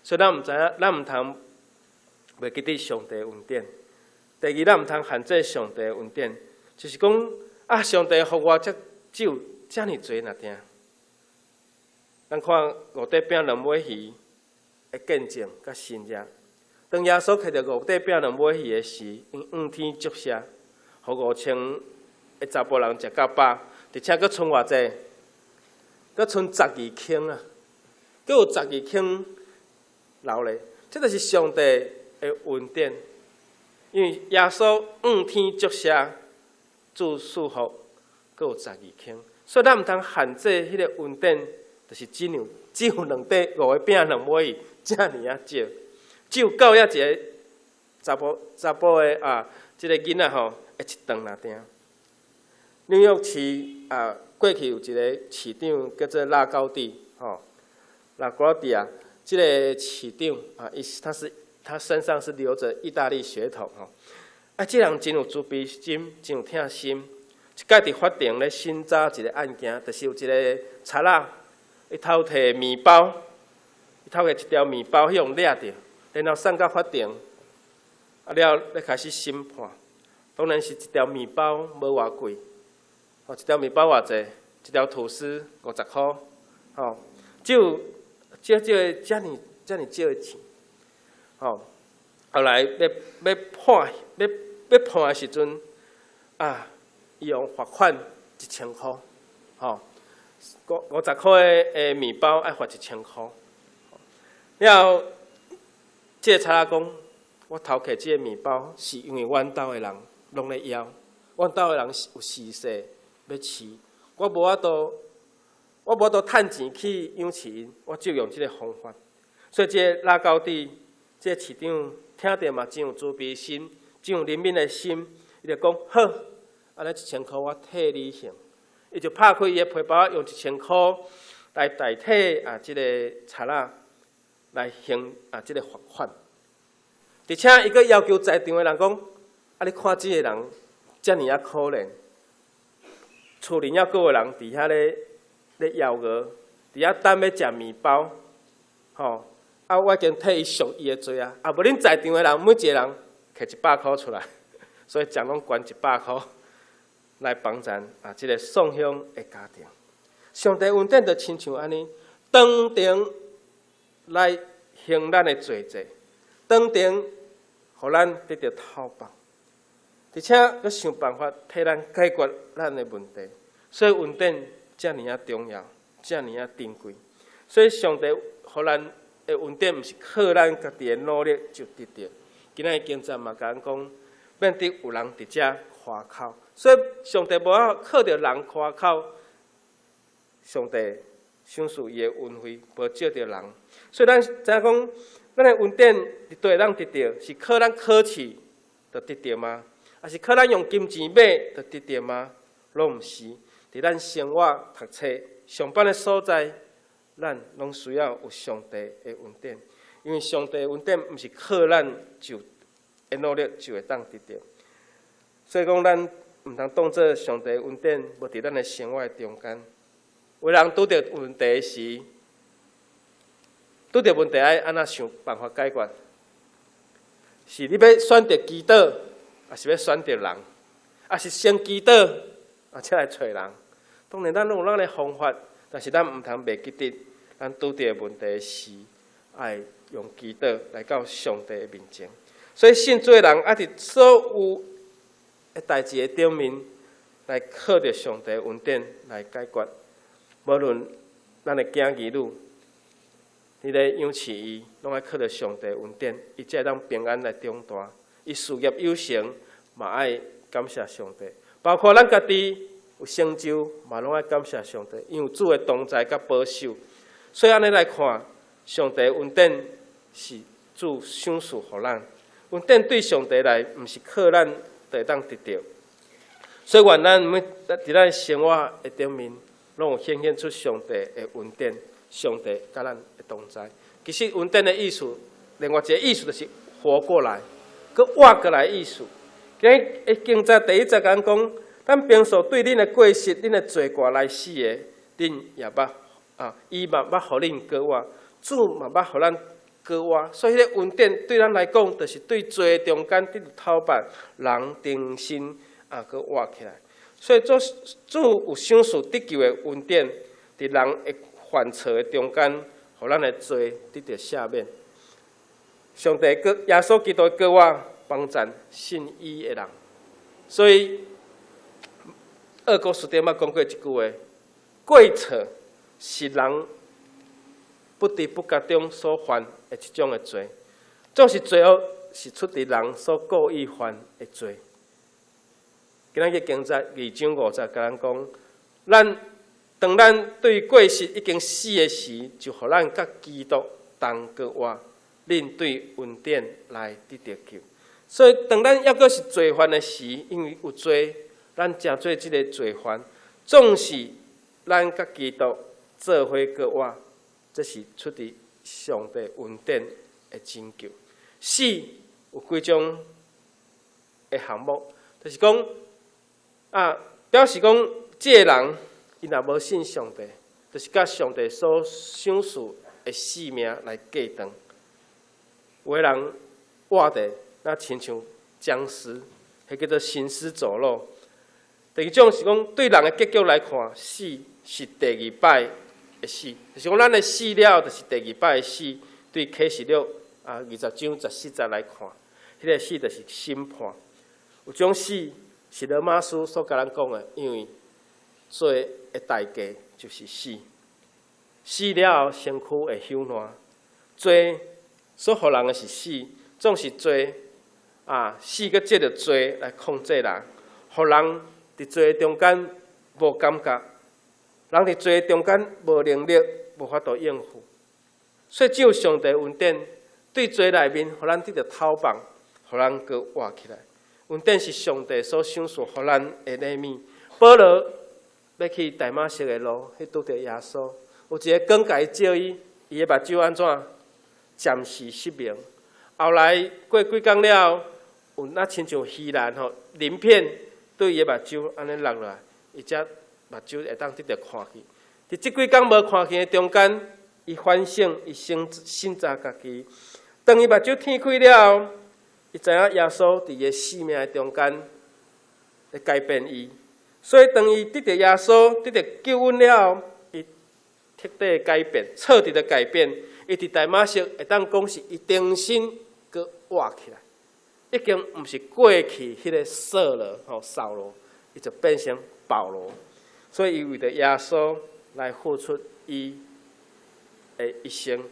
所以咱毋知影，咱毋通袂記得上帝恩典。第二，咱毋通限制上帝恩典，就是講啊，上帝予我遮少遮爾濟爾定。咱看五塊餅兩尾魚的見證佮神跡。當耶穌揢著五塊餅兩尾魚的時，伊向天祝謝，予5000的查埔人食甲飽，而且閣賰偌濟，閣賰12筐啊，閣有十二筐留咧。這就是上帝的恩典，因為耶穌向天祝謝，祝祝福，閣有十二筐，所以咱毋通限制彼个恩典，就是只有兩塊五个餅兩尾魚，遮爾仔少，只有夠遐一個查埔的啊，這个囡仔吼，會一頓爾定。紐約市啊，過去有一个市長叫做拉高蒂，吼，拉高蒂啊，這个市長啊，伊他是他身上是流著意大利血統吼，啊，這人真有慈悲心，真有疼心。一擺佇法庭咧審查一个案件，就是有一个賊仔，伊偷提麵包，伊偷提一條麵包去予掠著，然後送到法庭，啊了咧開始審判，當然是一條麵包無偌貴，吼，一條麵包偌濟，一條吐司50箍，吼，只有少少的遮爾遮爾少的錢，吼，後來欲判的時陣，啊，伊用罰款一千箍，吼，五十箍的麵包愛罰一千箍。了後，這個賊仔講，我偷摕這個麵包是因為阮兜的人攏咧枵，阮兜的人有時勢欲飼，我無法度趁錢去養飼𪜶，我就用這個方法。所以這個拉高蒂，這個市長聽著嘛真有慈悲心，真有憐憫的心，伊就講好，按呢一千箍我替你還。伊就拍開伊的皮包，用一千箍來代替啊，這個賊仔來還啊，這個罰款。而且伊閣要求在場的人講：啊，你看這個人遮爾仔可憐，厝裡猶閣有人佇遐咧枵餓，佇遐等欲食麵包，吼！啊，我已經替伊贖伊的罪啊！啊，無恁在場的人每一個人摕一百箍出來，所以獎攏捐一百箍。來幫贊啊，這个宋兄的家庭。上帝恩典就親像按呢，當庭來行咱的罪債，當庭予咱得著透放，而且閣想辦法替咱解決咱的問題。所以恩典遮爾仔重要，遮爾仔珍貴。所以上帝予咱的恩典，毋是靠咱家己的努力就得著。今仔日經節嘛共阮講，免得有人佇遮誇口。所以上帝無法靠著人誇口，上帝賞賜伊的恩惠，無借著人。所以咱知影講，咱的恩典佇佗會當得著，是靠咱考試就得著嗎？抑是靠咱用金錢買就得著嗎？攏毋是。佇咱生活、讀冊、上班的所在，咱攏需要有上帝的恩典，因為上帝的恩典毋是靠咱就的努力就會當得著。所以講，咱毋通當做上帝的恩典無佇咱的生活中間。有人拄著問題時，拄著問題愛按怎想辦法解決？是你欲選擇祈禱，抑是欲選擇人？抑是先祈禱，啊，才來揣人？當然，咱攏有咱的方法，但是咱毋通袂記得，咱拄著問題時，愛用祈禱來到上帝的面前。所以信主的人，愛佇所有的代誌的頂面，來靠著上帝恩典來解決。無論咱的囝兒女，佇咧養飼伊，攏愛靠著上帝恩典，伊才會當平安來長大。伊事業有成，嘛愛感謝上帝。包括咱家己有成就，嘛攏愛感謝上帝，因為主的同在佮保守。所以按呢來看，上帝恩典是主賞賜予咱。恩典對上帝來，毋是靠咱就會當得著。所以願咱每佇咱生活的頂面，攏有顯現出上帝的恩典，上帝佮咱的同在。其實恩典的意思，另外一個意思就是活過來，閣活過來意思。今日經節第一節共阮講，咱平素對恁的過失、恁的罪過來死的，恁也捌啊，伊嘛捌予恁閣活，主嘛捌予咱閣活。所以，彼个恩典對咱來講，就是對罪中間得著透放，人重新啊，閣活起來。所以，主主有賞賜得救的恩典，佇人會犯錯的中間，予咱的罪得著赦免。上帝閣耶穌基督閣活，幫贊信伊的人。所以，奧古斯丁捌講過一句話：過錯是人不知不覺中所犯的一種的罪，總是罪惡是出佇人所故意犯的罪。今仔日經節二章五節共咱講，咱當咱對過失已經死的時，就予咱佮基督同閣活，恁對恩典來得著救。所以，當咱猶閣是罪犯的時，因為有罪，咱成做這个罪犯，總是咱佮基督做伙閣活，這是出佇上帝恩典的拯救。死有幾種的項目，就是講啊，表示講這个人伊若無信上帝，就是佮上帝所賞賜的性命來隔斷。有的人活佇若親像殭屍，彼叫做行屍走肉。第二種是講，對人的結局來看，死是第二擺的死，就是講咱的死了，就是第二擺的死。對啟示錄啊20章14節來看，彼个死就是審判。有種死是羅馬書所共咱講的，因為罪的代價就是死，死了後身軀會朽爛。罪所予人的是死，總是罪啊，死閣藉著罪來控制人，予人佇罪中間無感覺，人佇罪中間無能力，無法度應付。所以只有上帝恩典對罪內面，予咱得著透放，予咱閣活起來。恩典是上帝所賞賜予咱的禮物。保羅欲去大馬色的路，去拄著耶穌，有一个光共伊照伊，伊的目睭按怎？暫時失明。後來過幾工了後，有若親像魚鱗吼鱗片對伊的目睭按呢落落來，伊才目睭會當得著看見。佇這幾工無看見的中間，伊反省，伊省察家己。當伊目睭天開了後，伊知影耶穌佇伊的生命的中間咧改變伊。所以當伊得著耶穌，得著救恩了後，伊徹底改變，徹底的改變。伊佇大馬色會當講是伊重新閣活起來，已經毋是過去彼个掃羅吼掃羅，伊就變成保羅。所以伊為著耶穌來付出伊的一生。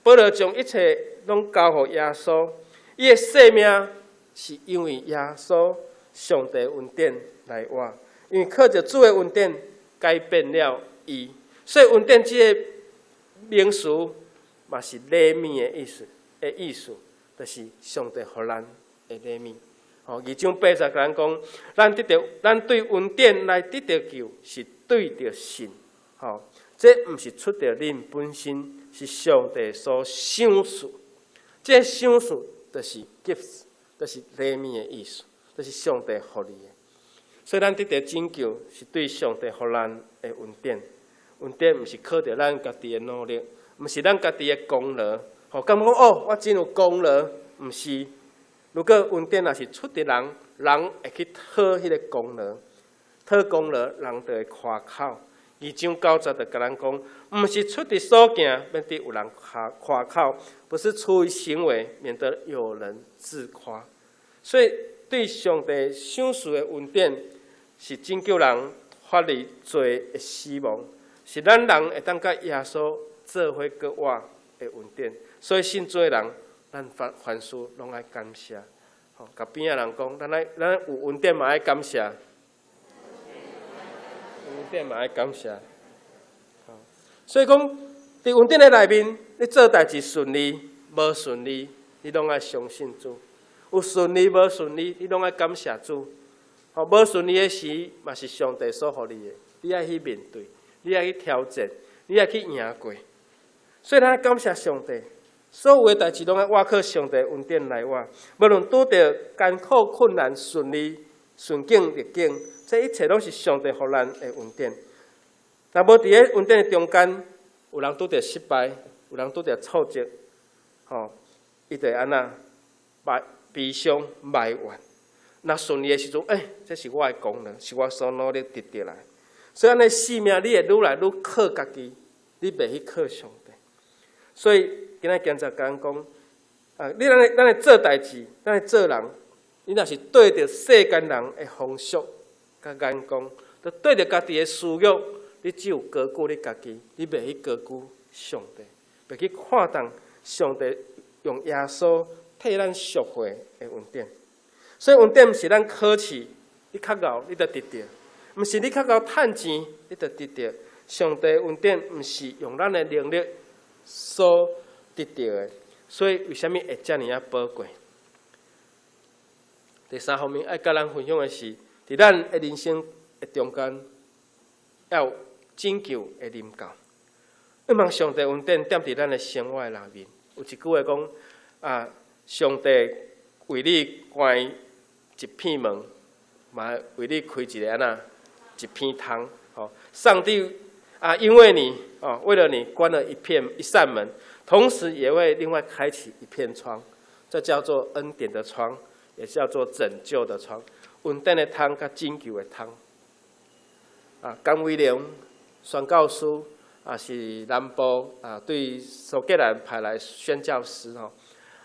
保羅將一切攏交予耶穌，伊的生命是因為耶穌上帝恩典來活，因為靠著主的恩典改變了伊，所以恩典這個名詞嘛是禮物的意思的意思，就是上帝予咱的禮物。吼，二章八節共咱講，咱得著，咱對恩典來得著救，是對著信。吼，這毋是出著恁本身，是上帝所賞賜。這賞賜就是 gifts，就是禮物的意思，就是上帝予你的。所以咱得著拯救，是對上帝予咱的恩典。恩典毋是靠著咱家己的努力，毋是咱家己的功勞。吼，敢講哦，我真有功勞，毋是。如果恩典若是出佇人，人會去討彼个功勞，討功勞，人就會誇口。二章九節就共咱講，毋是出佇所行，免得有人誇誇口；不是出於行為，免得有人自誇。所以對上帝賞賜的恩典，是拯救人脫離罪的死亡，是咱人會當佮耶穌做伙閣活的恩典。所以信主的人，咱凡凡事攏愛感謝。吼，共邊仔人講，咱愛咱有恩典嘛愛感謝，有恩典嘛愛感謝。所以講，佇恩典的內面，你做代誌順利、無順利，你攏愛相信主。有順利無順利，你攏愛感謝主。吼，無順利的時，嘛是上帝所予你的，你愛去面對，你愛去挑戰，你愛去贏過。所以咱愛感謝上帝。所有的代誌攏愛倚靠上帝恩典來活，無論拄著艱苦困難、順利、順境逆境，這一切攏是上帝予咱的恩典。若無佇咧恩典的中間，有人拄著失敗，有人拄著挫折，吼，伊就會按怎埋悲傷埋怨。若順利的時陣，欸，這是我的功勞，是我所努力得著來。所以按呢生命，你會愈來愈靠家己，你袂去靠上帝。所以今仔經節共咱講，啊，你咱咧咱咧做代誌，咱咧做人，你若是對著世間人的風俗佮眼光，就對著家己的私欲，你只有高估你家己，你袂去高估上帝，袂去看重上帝用耶穌替咱贖回的恩典。所以恩典毋是咱考試，你較𠢕你就得著，毋是你較𠢕趁錢你就得著。上帝恩典毋是用咱的能力所得著的，所以為啥物會遮爾仔寶貴？第三方面愛佮咱分享的是，佇咱的人生的中間，要有拯救的臨到。希望上帝恩典踮佇咱的生活內面，有一句話講啊，上帝為你關一片門，嘛為你開一個按怎一片窗。吼，上帝啊，因為你哦，為了你關了一片一扇門，同時也會另外開啟一片窗，這叫做恩典的窗，也叫做拯救的窗。恩典的窗佮拯救的窗。啊，甘威廉宣教師啊，是南部啊，對蘇格蘭派來宣教師吼。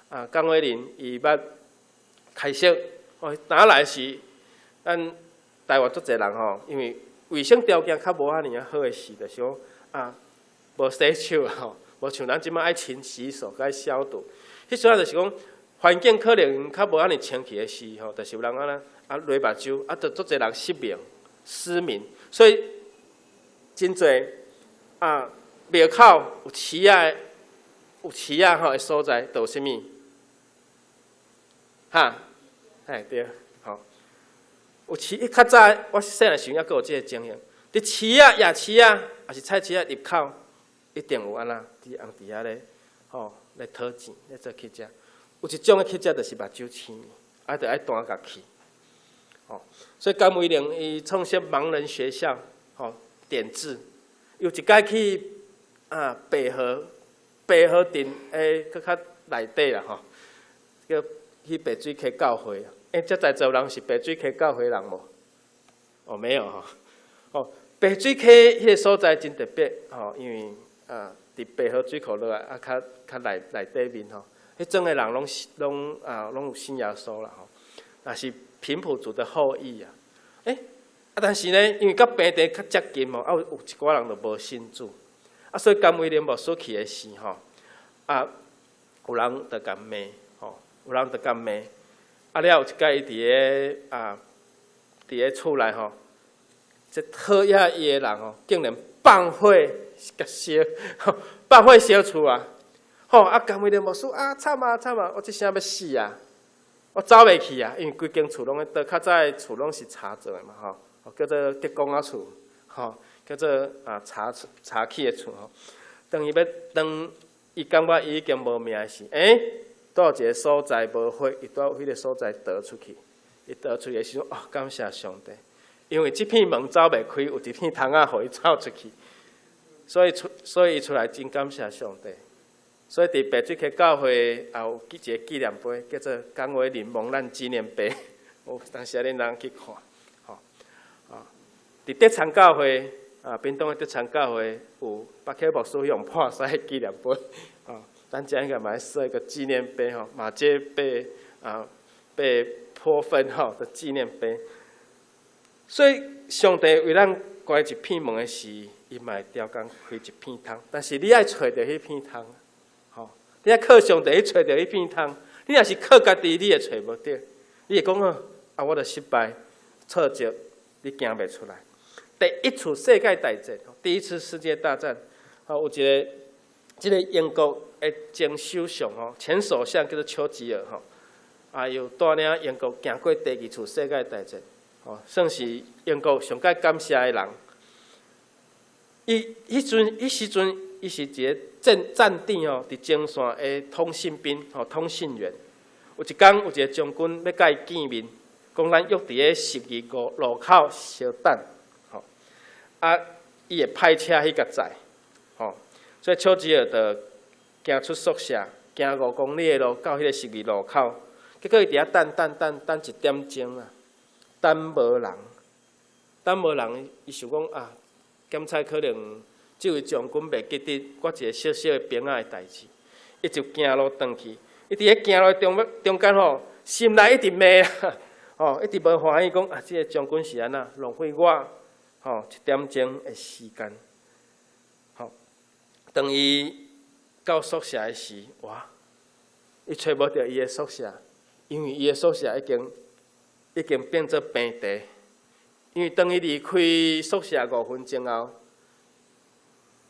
啊，甘威廉伊捌開設，哦，若來時，咱台灣足濟人吼，因為衛生條件較無遐爾仔好的時，就是講啊，無洗手吼，無像咱這擺愛勤洗手、愛消毒。彼時陣就是講環境可能較無遐爾清氣的時吼，就是有人按呢啊流目睭，啊，就足濟人失明、失明，所以真濟啊廟口有市仔的、有市仔吼的所在，就有啥物？哈，哎對，吼，有市，較早我細漢時陣猶閣有這个情形。佇市仔、夜市仔，抑是菜市仔入口，一定有按怎佇尪佇遐咧，吼咧討錢咧做乞食。有一種的乞食就是目睭青，啊，就愛彈共去。吼，所以甘為霖伊創設盲人學校，吼，點字。有一擺去啊白河，白河鎮的閣較內底啦吼，叫去白水溪教會。欸，遮在座人是白水溪教會人無？哦，沒有吼。哦，白水溪彼个所在真特別吼，因為啊，佇白河水庫落來啊，較較內內底面吼，彼陣的人攏攏啊，攏有信耶穌啦吼，若是平埔族的後裔啊。欸，啊，但是呢，因為佮平地較接近吼，啊有有一寡人就無信主，啊，所以甘為霖牧師去的時吼，啊，有人就共罵吼，有人就共罵，啊了有一擺伊佇咧啊，佇咧厝內吼，這討厭伊的人吼，竟然放火共燒，放火燒厝啊！吼啊，甘為霖牧師啊，慘啊慘啊！我這聲欲死啊！我走袂去啊，因為規間厝攏咧倒，較早的厝攏是柴做的嘛吼，叫做竹工仔厝，吼，叫做啊柴柴起的厝吼。當伊欲當伊感覺伊已經無命的時，欸，拄有一个所在無火，伊拄彼个所在逃出去。伊逃出去的時陣，哦，感謝上帝，因為這片門走袂開，有一片窗仔予伊走出去，所以出所以伊出來真感謝上帝。所以佇白水溪教會也有一個紀念碑，叫做甘為霖蒙難紀念碑。有當時恁人去看，吼啊！佇德昌教會啊，屏東的德昌教會有北溪牧師用破屎的紀念碑，啊，咱遮應該嘛設一個紀念碑吼，馬偕被啊被潑糞吼的紀念碑。所以上帝為咱關一片門的時，伊嘛會刁工開一片窗，但是你愛揣著彼片窗。你愛靠上帝去揣著彼片窗，你若是靠家己，你會揣無著。你會講啊，啊，我著失敗、挫折，你行袂出來。第一次世界大戰，第一次世界大戰，吼，有一个這个英國的前首相吼，前首相叫做丘吉爾吼，啊，又帶領英國行過第二次世界大戰，吼，算是英國上蓋感謝的人。伊彼陣，彼時陣，伊是一个戰戰地吼，佇前線的通信兵吼，通信員。有一工，有一个將軍欲佮伊見面，講咱約佇咧十字路路口相等，吼。啊，伊會派車去共載，吼。所以丘吉爾就行出宿舍，行5公里的路到彼个十字路口，結果伊佇遐等等等等一點鐘啊，等無人，等無人，伊想講啊，檢查可能這位將軍袂記得我一个小小的兵仔的代誌，伊就行路轉去。伊佇咧行路中中間吼，心內一直罵啦，吼，一直無歡喜，講啊，這个將軍是按怎浪費我吼一點鐘的時間。吼，當伊到宿舍的時，哇，伊揣無著伊的宿舍，因為伊的宿舍已經已經變做平地。因為當伊離開宿舍5分鐘後，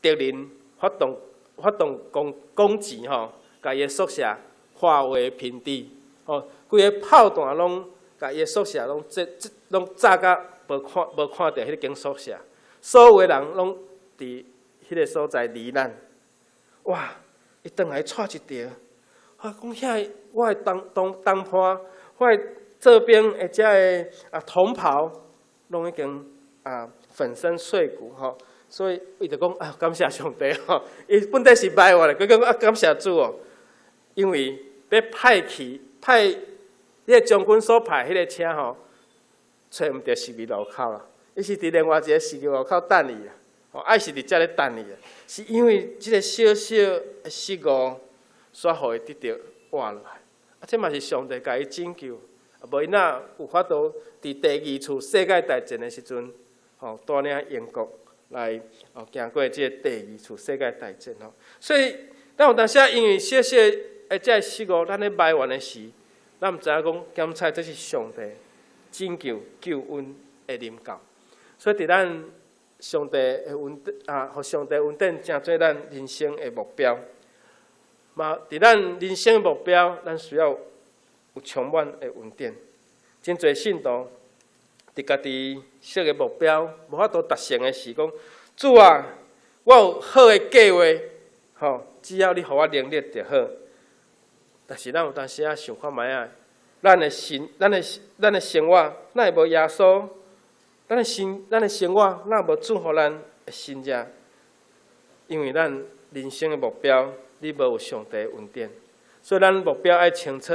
敵人發動發動攻攻擊吼，共伊的宿舍化為平地，吼，規个炮彈攏共伊的宿舍攏這這攏炸甲無看無看著彼間宿舍，所有的人攏佇彼个所在罹難。哇！伊轉來掣一條，啊，講遐我的同同同伴，我的做兵的遮个啊同袍，攏已經啊粉身碎骨吼，所以伊就講啊感謝上帝吼，伊本底是埋怨的，閣講啊感謝主哦，因為欲派去派彼个將軍所派彼个車吼，揣毋著十字路口啦，伊是佇另外一个十字路口等伊啦，吼，愛是佇遮咧等伊啊，是因為這个小小的失誤，煞予伊得著活落來，啊，這嘛是上帝共伊拯救，啊，無伊哪有法度佇第二次世界大戰的時陣，吼，帶領英國來哦行過這個第二次世界大戰吼。所以，咱有當時因為小小的這个失誤，咱咧埋怨的時，咱毋知影講，檢採這是上帝拯救救恩的臨到。所以，佇咱上帝的恩典啊，予上帝恩典成做咱人生的目標。嘛，佇咱人生的目標，咱需要有充滿的恩典。真濟信徒佇家己設的目標無法度達成的時，講主啊，我有好的計劃，吼，只要你予我能力就好。但是咱有當時仔想看覓仔，咱的心、咱的咱的生活，哪會無耶穌？咱的生、咱的生活，哪無主予咱的新者？因為咱人生的目標，你無有上帝的恩典，所以咱目標愛清楚，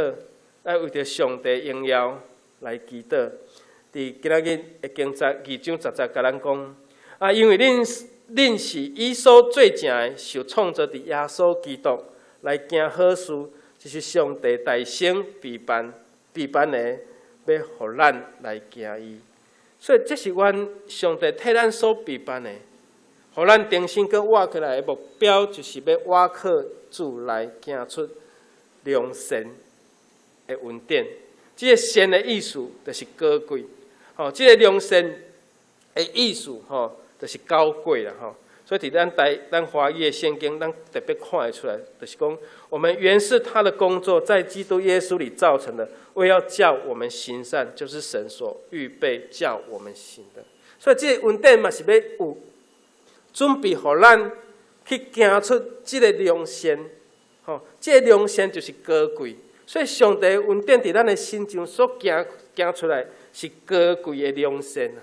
愛為著上帝榮耀來祈禱。佇今仔日的經節二章十節，共咱講啊，因為恁是伊所做成的，受創造佇耶穌基督來行好事，這是上帝大先預辦的，欲予咱來行伊。所以這是阮上帝替咱所預辦的，予咱重新閣活起來的目標，就是欲倚靠主來行出良善的恩典。這个善的意思就是高貴，吼，這个良善的意思吼，就是高貴啦，吼。所以佇咱華語的聖經，咱特別看會出來，就是講我們原是他的工作，在基督耶穌裡造成的，為要叫我們行善，就是神所預備叫我們行的。所以這个恩典嘛是欲有準備，予咱去行出這个良善，吼，這个良善就是高貴。所以上帝恩典佇咱的身上所行出來是高貴的良善啊，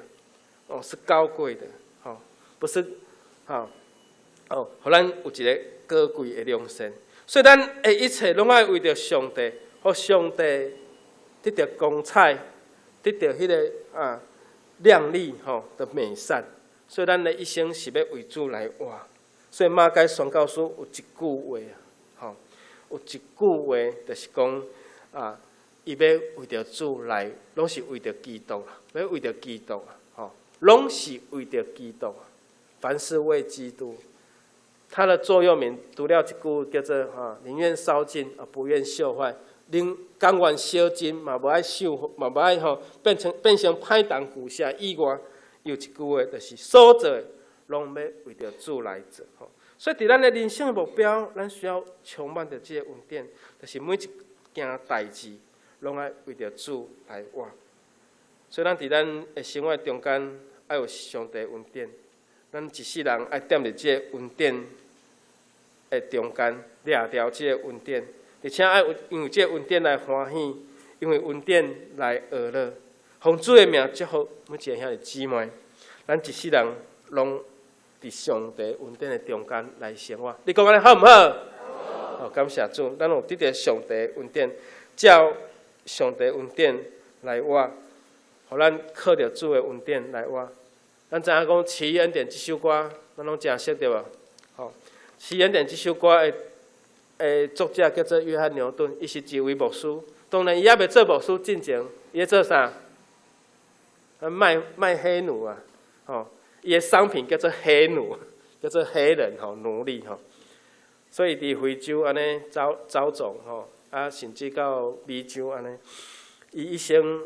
哦，是高貴的，吼，不是，吼，哦，予咱有一个高貴的良善。所以咱的一切攏愛為著上帝，予上帝得著光彩，得著彼个靚麗吼的美善。所以咱的一生是欲為主來活。所以馬偕宣教書有一句話啊，吼，有一句話就是講啊，伊欲為著主來，攏是為著基督啦，欲為著基督啊，吼，攏是為著基督，凡事為基督。他的座右銘除了一句叫做哈，寧願燒盡而不願鏽壞，寧甘願燒盡嘛無愛鏽，嘛無愛吼變成歹銅舊錫以外，有一句話就是所做的攏欲為著主來做吼。所以，佇咱的人生的目標，咱需要充滿著這个恩典，就是每一件代誌，攏愛為著主來活。所以，咱佇咱的生活中間，愛有上帝恩典。咱一世人愛踮佇這个恩典的中間，掠著這个恩典，而且愛因為這个恩典來歡喜，因為恩典來學樂。奉主的名祝福每一個兄弟姊妹，咱一世人攏佇上帝恩典的中間來生活。你講按呢好毋好？好，感謝主，咱有得著上帝恩典，照上帝恩典來活，予咱靠著主的恩典來活。咱知影講《奇異恩典》這首歌，咱攏誠熟對無？吼，《奇異恩典》這首歌的作者叫做約翰牛頓，伊是一位牧師。當然，伊猶未做牧師進前，伊咧做啥？賣黑奴啊！吼，伊的商品叫做黑奴，叫做黑人吼，奴隸吼。所以佇非洲按呢走走總吼，啊，甚至到美洲按呢，伊一生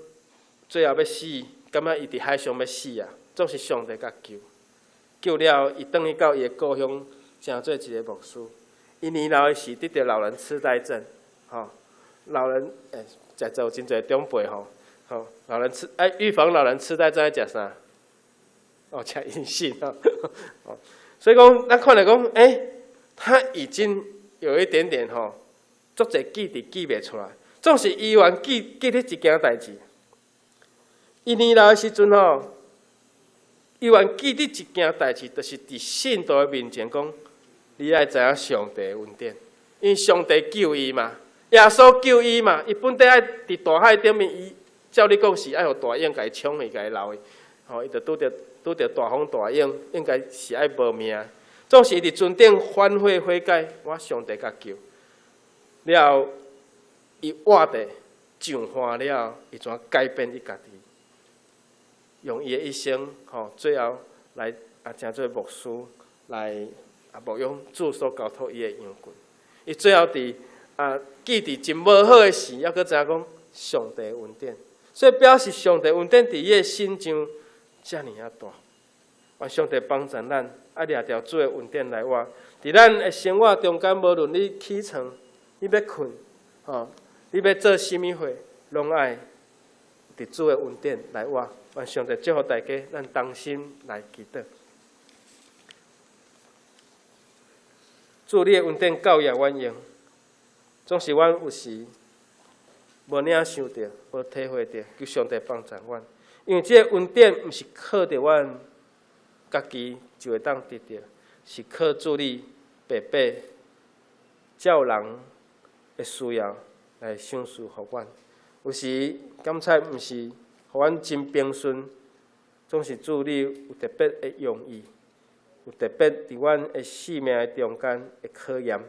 最後欲死，感覺伊佇海上欲死啊，總是上帝共救，救了伊轉去到伊的故鄉，成做一个牧師。伊年老的時得著老人痴呆症，吼，老人欸，在座有真濟長輩吼，吼，老人痴愛預防老人痴呆症愛食啥？哦，食銀杏吼，所以講，咱看來講，欸，他已經有一點點吼，足濟記憶記袂出來，總是伊猶記得一件代誌。伊年老的時陣吼，伊猶記得一件代誌，就是佇信徒的面前講，你愛知影上帝的恩典，因為上帝救伊嘛，耶穌救伊嘛，伊本底愛佇大海頂面，伊照理講是愛予大湧共伊沖去，共伊流去，吼，伊就拄著大風大湧，應該是愛無命。總是伊佇船頂反悔悔改，我上帝共救。了後，伊活著上岸了，伊怎改變伊家己？用伊的一生，吼，最後來啊，成做牧師來啊牧養主所交託伊的羊群。伊最後佇啊記佇真無好的時，猶閣知影講上帝恩典，所以表示上帝恩典佇伊的身上遮爾仔大。願上帝幫助咱，愛掠著主的恩典來活。佇咱的生活中間，無論你起床，你欲睏，吼，你欲做啥物貨，攏愛佇主的恩典來活。願上帝祝福大家，咱同心來祈禱。主，你的恩典夠予阮用，總是阮有時無領受著，無體會著，求上帝幫助阮。因為這个恩典毋是靠著阮家己就會當得著，是靠主你白白照人的需要來賞賜予阮。有時感謝毋是予予阮真平順，總是主你有特別的用意，有特別佇阮的生命的中間的考驗。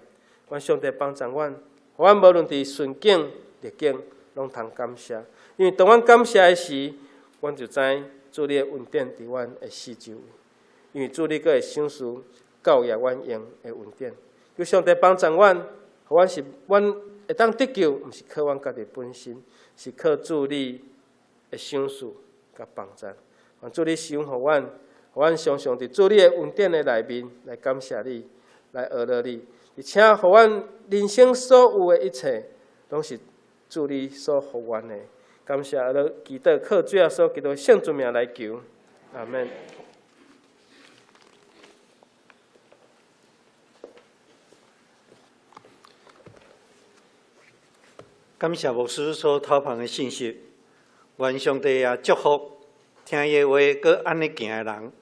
願上帝幫助阮，予阮無論佇順境逆境，攏通感謝。因為當阮感謝的時，阮就知主你的恩典佇阮的四周圍。因為主你閣會賞賜教育阮用的恩典。求上帝幫助阮，予阮是阮會當得救，毋是靠阮家己本身，是靠主你的賞賜佮幫助。願主你賞予阮，予阮常常佇主你的恩典的內面來感謝你，來阿羅你，而且予阮人生所有的一切，攏是主你所予阮的。感謝阿羅祈禱，靠主耶穌基督聖尊名來求，阿們。感謝牧師所透放的信息，願上帝也祝福聽伊的話閣按呢行的人。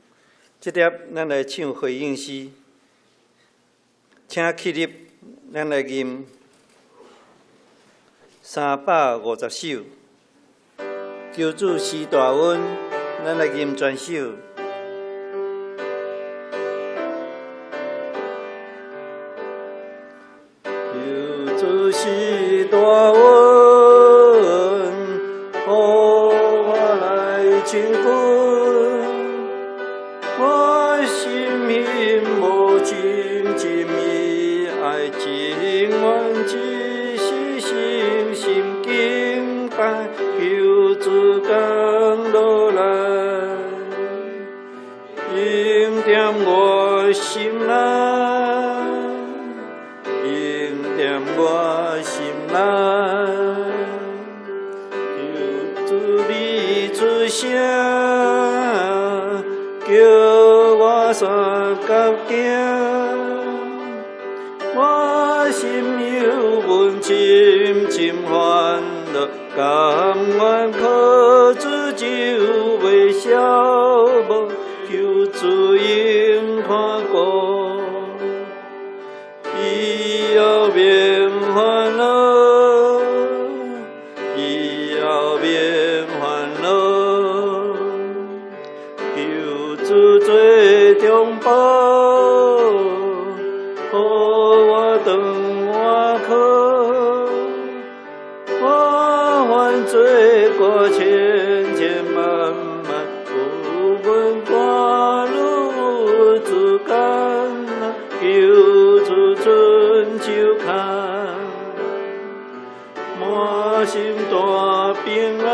這粒咱來唱回應詩，請起立，咱來吟350首。求主施大恩，咱來吟全首。求主施大恩，予我來親近。我心欣慕深深伊愛，情願一世誠心敬拜，求主降落來，恩典我心內。恩典我心內，求主你出聲，叫我相佮行。我心有阮深深歡樂，甘願靠主就袂消無，求主永看顧。以後免煩惱，以後免煩惱，求主做中保，予我當倚靠。我犯罪過千千萬萬，有阮看愈主艱難，求主伸手牽，滿心大平安，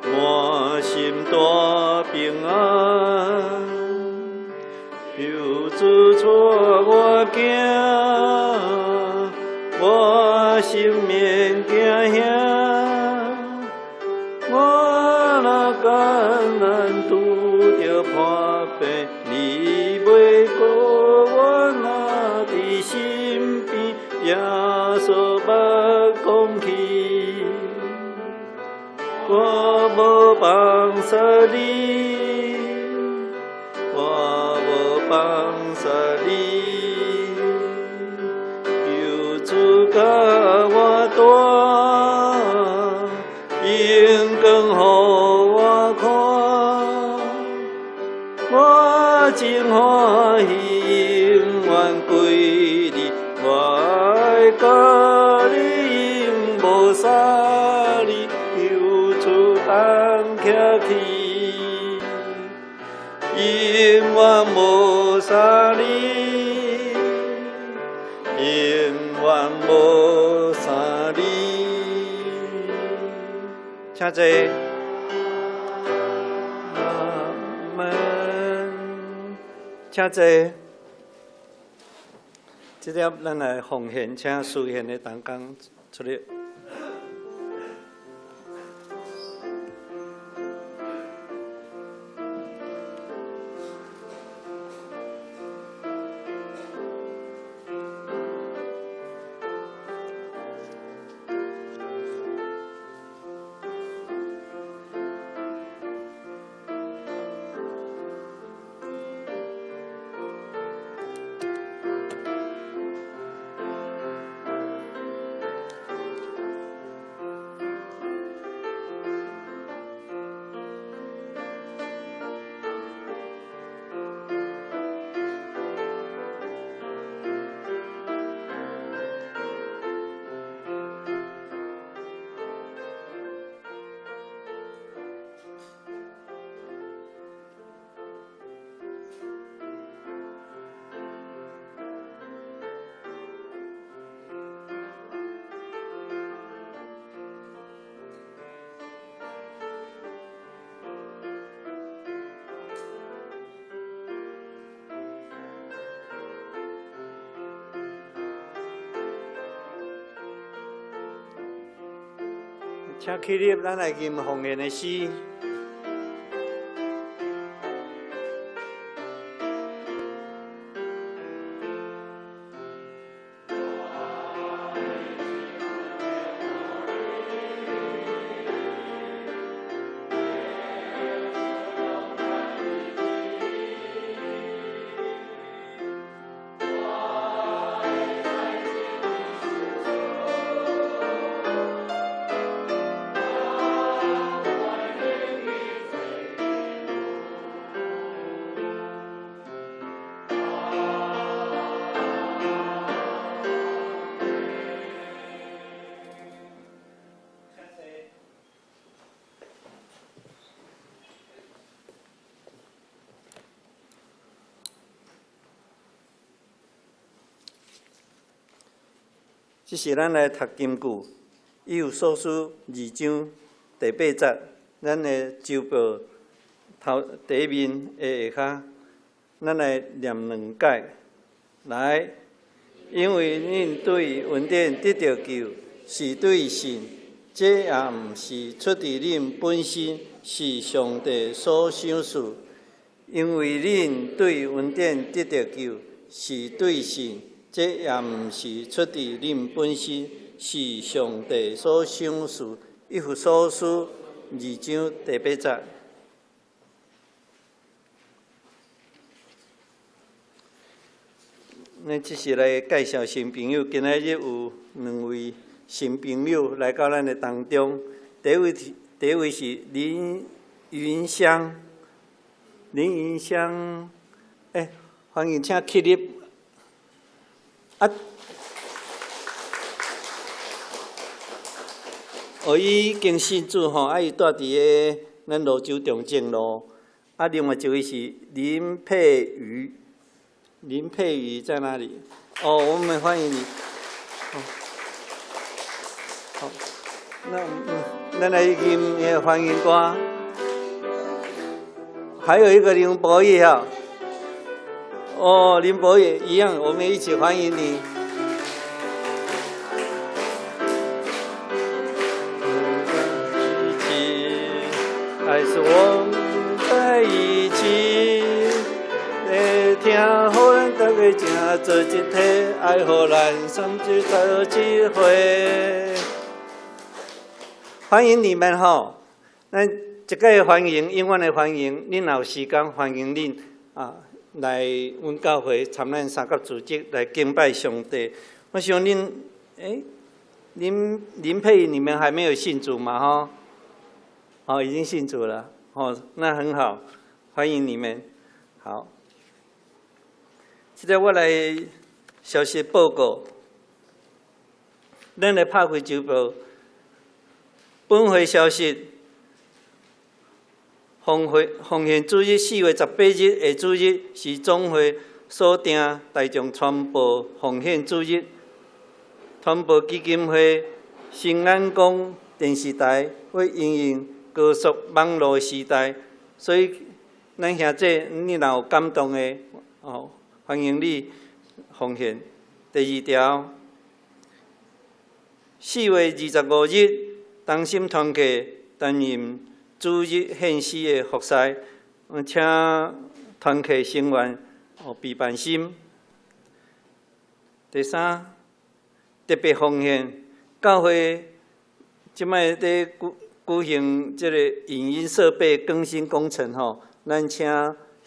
滿心大平安。求主帶我行，我心免驚嚇。我若艱難拄著破病，你袂顧我若佇身邊，耶穌捌講起，我無放捨你，我無放捨你，求主佮我蹛，榮光予我看，我真歡喜永遠歸你，我愛佮你永無相離，求主同徛起，永遠無相離，永遠無相離。請坐。阿們。請坐。這粒咱來奉獻，請司獻的同工出來。請起立，咱來吟奉獻的詩。這是咱來讀金句，以弗所書二章第八節，咱的周報頭第一面的下跤，咱來念兩解。來，因為恁對恩典得著救，是對信，這也毋是出佇恁本身，是上帝所賞賜。因為恁對恩典得著救，是對信。這也毋是出佇恁本身，是上帝所賞賜。以弗所書二章第八節。咱這是來介紹新朋友，今仔日有兩位新朋友來到咱的當中。第一位是林雲香，林雲香，欸，歡迎請起立。啊！哦，伊已經信主吼，啊，伊住佇个咱蘆洲中正路。啊，另外一位是林佩瑜，林佩瑜在哪裡？哦，我們歡迎你。哦，好，那咱來吟歡迎歌。還有一個林博義哈。哦，林博也一樣，我們一起歡迎你。一起，還是我們在一起？來聽予咱大家正做一體，愛予咱三一做一伙。歡迎你們吼！咱一概歡迎，永遠的歡迎。恁若有時間，歡迎恁啊。來阮教會參咱三甲組織來敬拜上帝。我想恁，欸，林佩你們還沒有信主嘛？吼，哦，已經信主了，哦，那很好，歡迎你們。好，現在我來消息報告，咱來拍開週報，本會消息。奉獻主日4月18日的主日是總會所定大眾傳播奉獻主日。傳播基金會新眼光電視台為因應高速網路時代，所以咱兄弟，你若有感動的，哦，歡迎你奉獻。第二條，4月25日，同心團契擔任主日獻詩的服侍，請團契成員哦備辦心。第三，特別奉獻，教會這擺佇舉行這個影音設備更新工程吼，咱請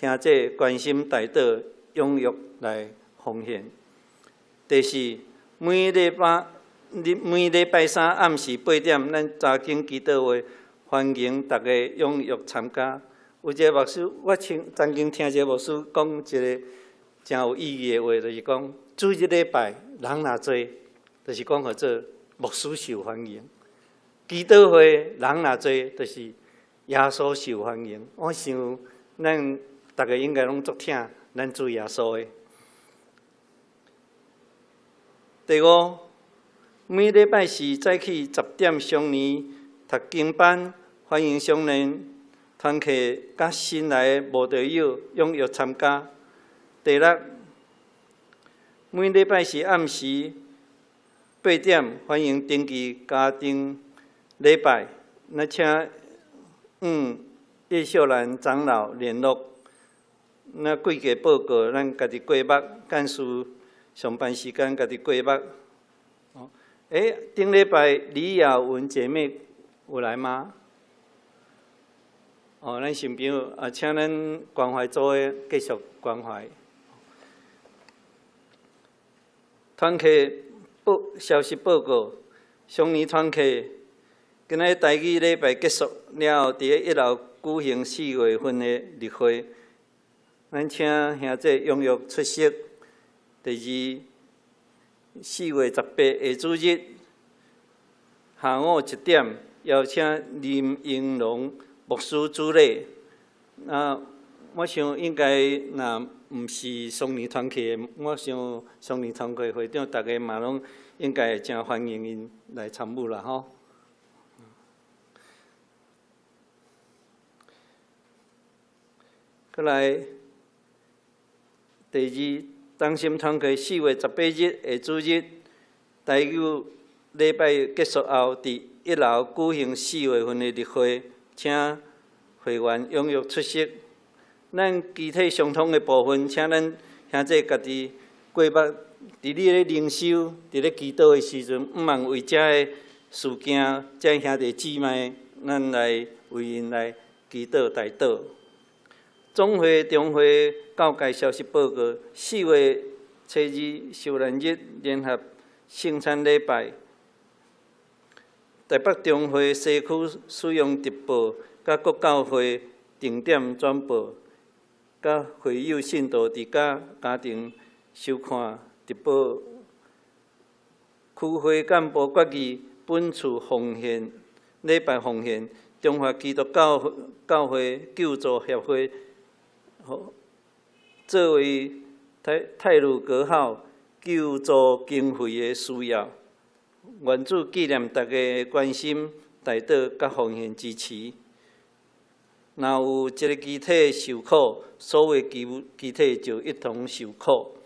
兄弟關心代禱踴躍來奉獻。第四，每禮拜三暗時8點，咱查經祈禱會。歡迎大家踴躍參加。有一個牧師，我曾經聽一個牧師講一個誠有意義的話，就是講主日禮拜人若濟，就是講號做牧師受歡迎；祈禱會人若濟，就是耶穌受歡迎。我想咱逐家應該攏足疼咱主耶穌的。第五，每禮拜四早起10點雙年讀經班。歡迎少年團契佮新來的慕道友踴躍參加。第六，每禮拜四暗時8點，歡迎登記家庭禮拜，那請葉秀蘭長老聯絡。那季個報告，咱家己過目，幹事上班時間家己過目。哦，欸，頂禮拜李雅文姐妹有來嗎？哦，咱新朋友啊，請咱關懷組的繼續關懷。團契報消息報告，雙年團契今仔日台語禮拜結束了後，佇咧一樓舉行4月份的例會。咱請兄弟踴躍出席。第二，4月18下主日下午1點，邀請林英龍牧師主禮。啊，我想應該若毋是雙年團契的，我想雙年團契會長逐家嘛攏應該會誠歡迎𪜶來參與啦吼。閣來，第二，同心團契4月18日下主日，台語禮拜結束後，佇一樓舉行4月份的例會，請會員踴躍出席。咱肢體相通的部分，請咱兄弟家己過目，佇你咧靈修、佇咧祈禱的時陣，毋通為遮个事件、遮兄弟姊妹，咱來為𪜶來祈禱、代禱。總會中會告解消息報告：4月初2受難日聯合聖餐禮拜，台北中會西區使用直播，佮各教會定點轉播，佮會友信徒佇家家庭收看直播。區會幹部決議本次奉獻禮拜奉獻，中華基督教教會救助協會。作為太魯閣號救助經費的需要，願主紀念大家的關心、代禱佮奉獻支持。若有一个肢體受苦，所有肢體就一同受苦。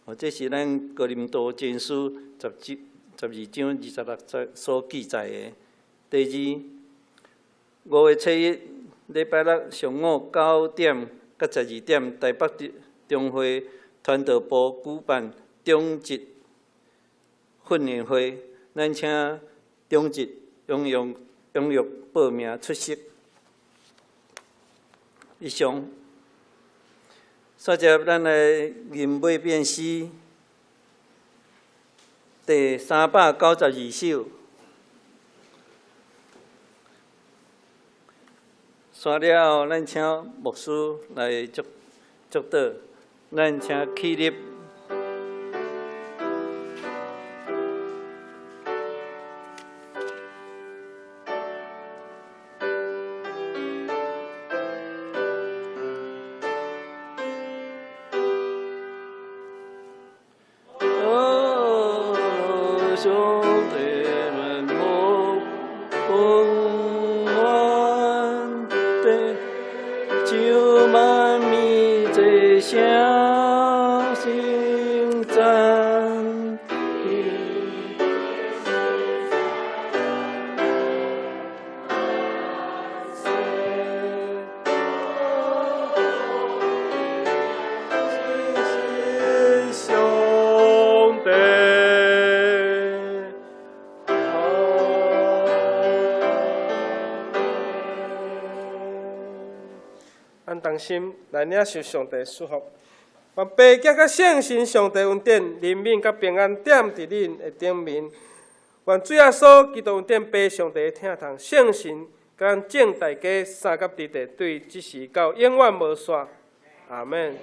哦，這是咱哥林多前書12章26節所記載的。第二，5月初1禮拜六上午9點到12點，台北中會傳道部舉辦長執訓練會，咱請長執踴躍報名出席。以上，煞接咱來吟尾變詩第392首。煞了後，咱請牧師來祝禱，咱請起立。兄弟們，我奉願的就滿米這聲讚。兄弟。咱同心來領受上帝祝福，願父子佮聖神上帝恩典、憐憫佮平安踮佇恁的頂面。願主耶穌基督恩典、父上帝的疼痛、聖神佮咱眾大家相佮佇佇，對這時到永遠無煞。阿們。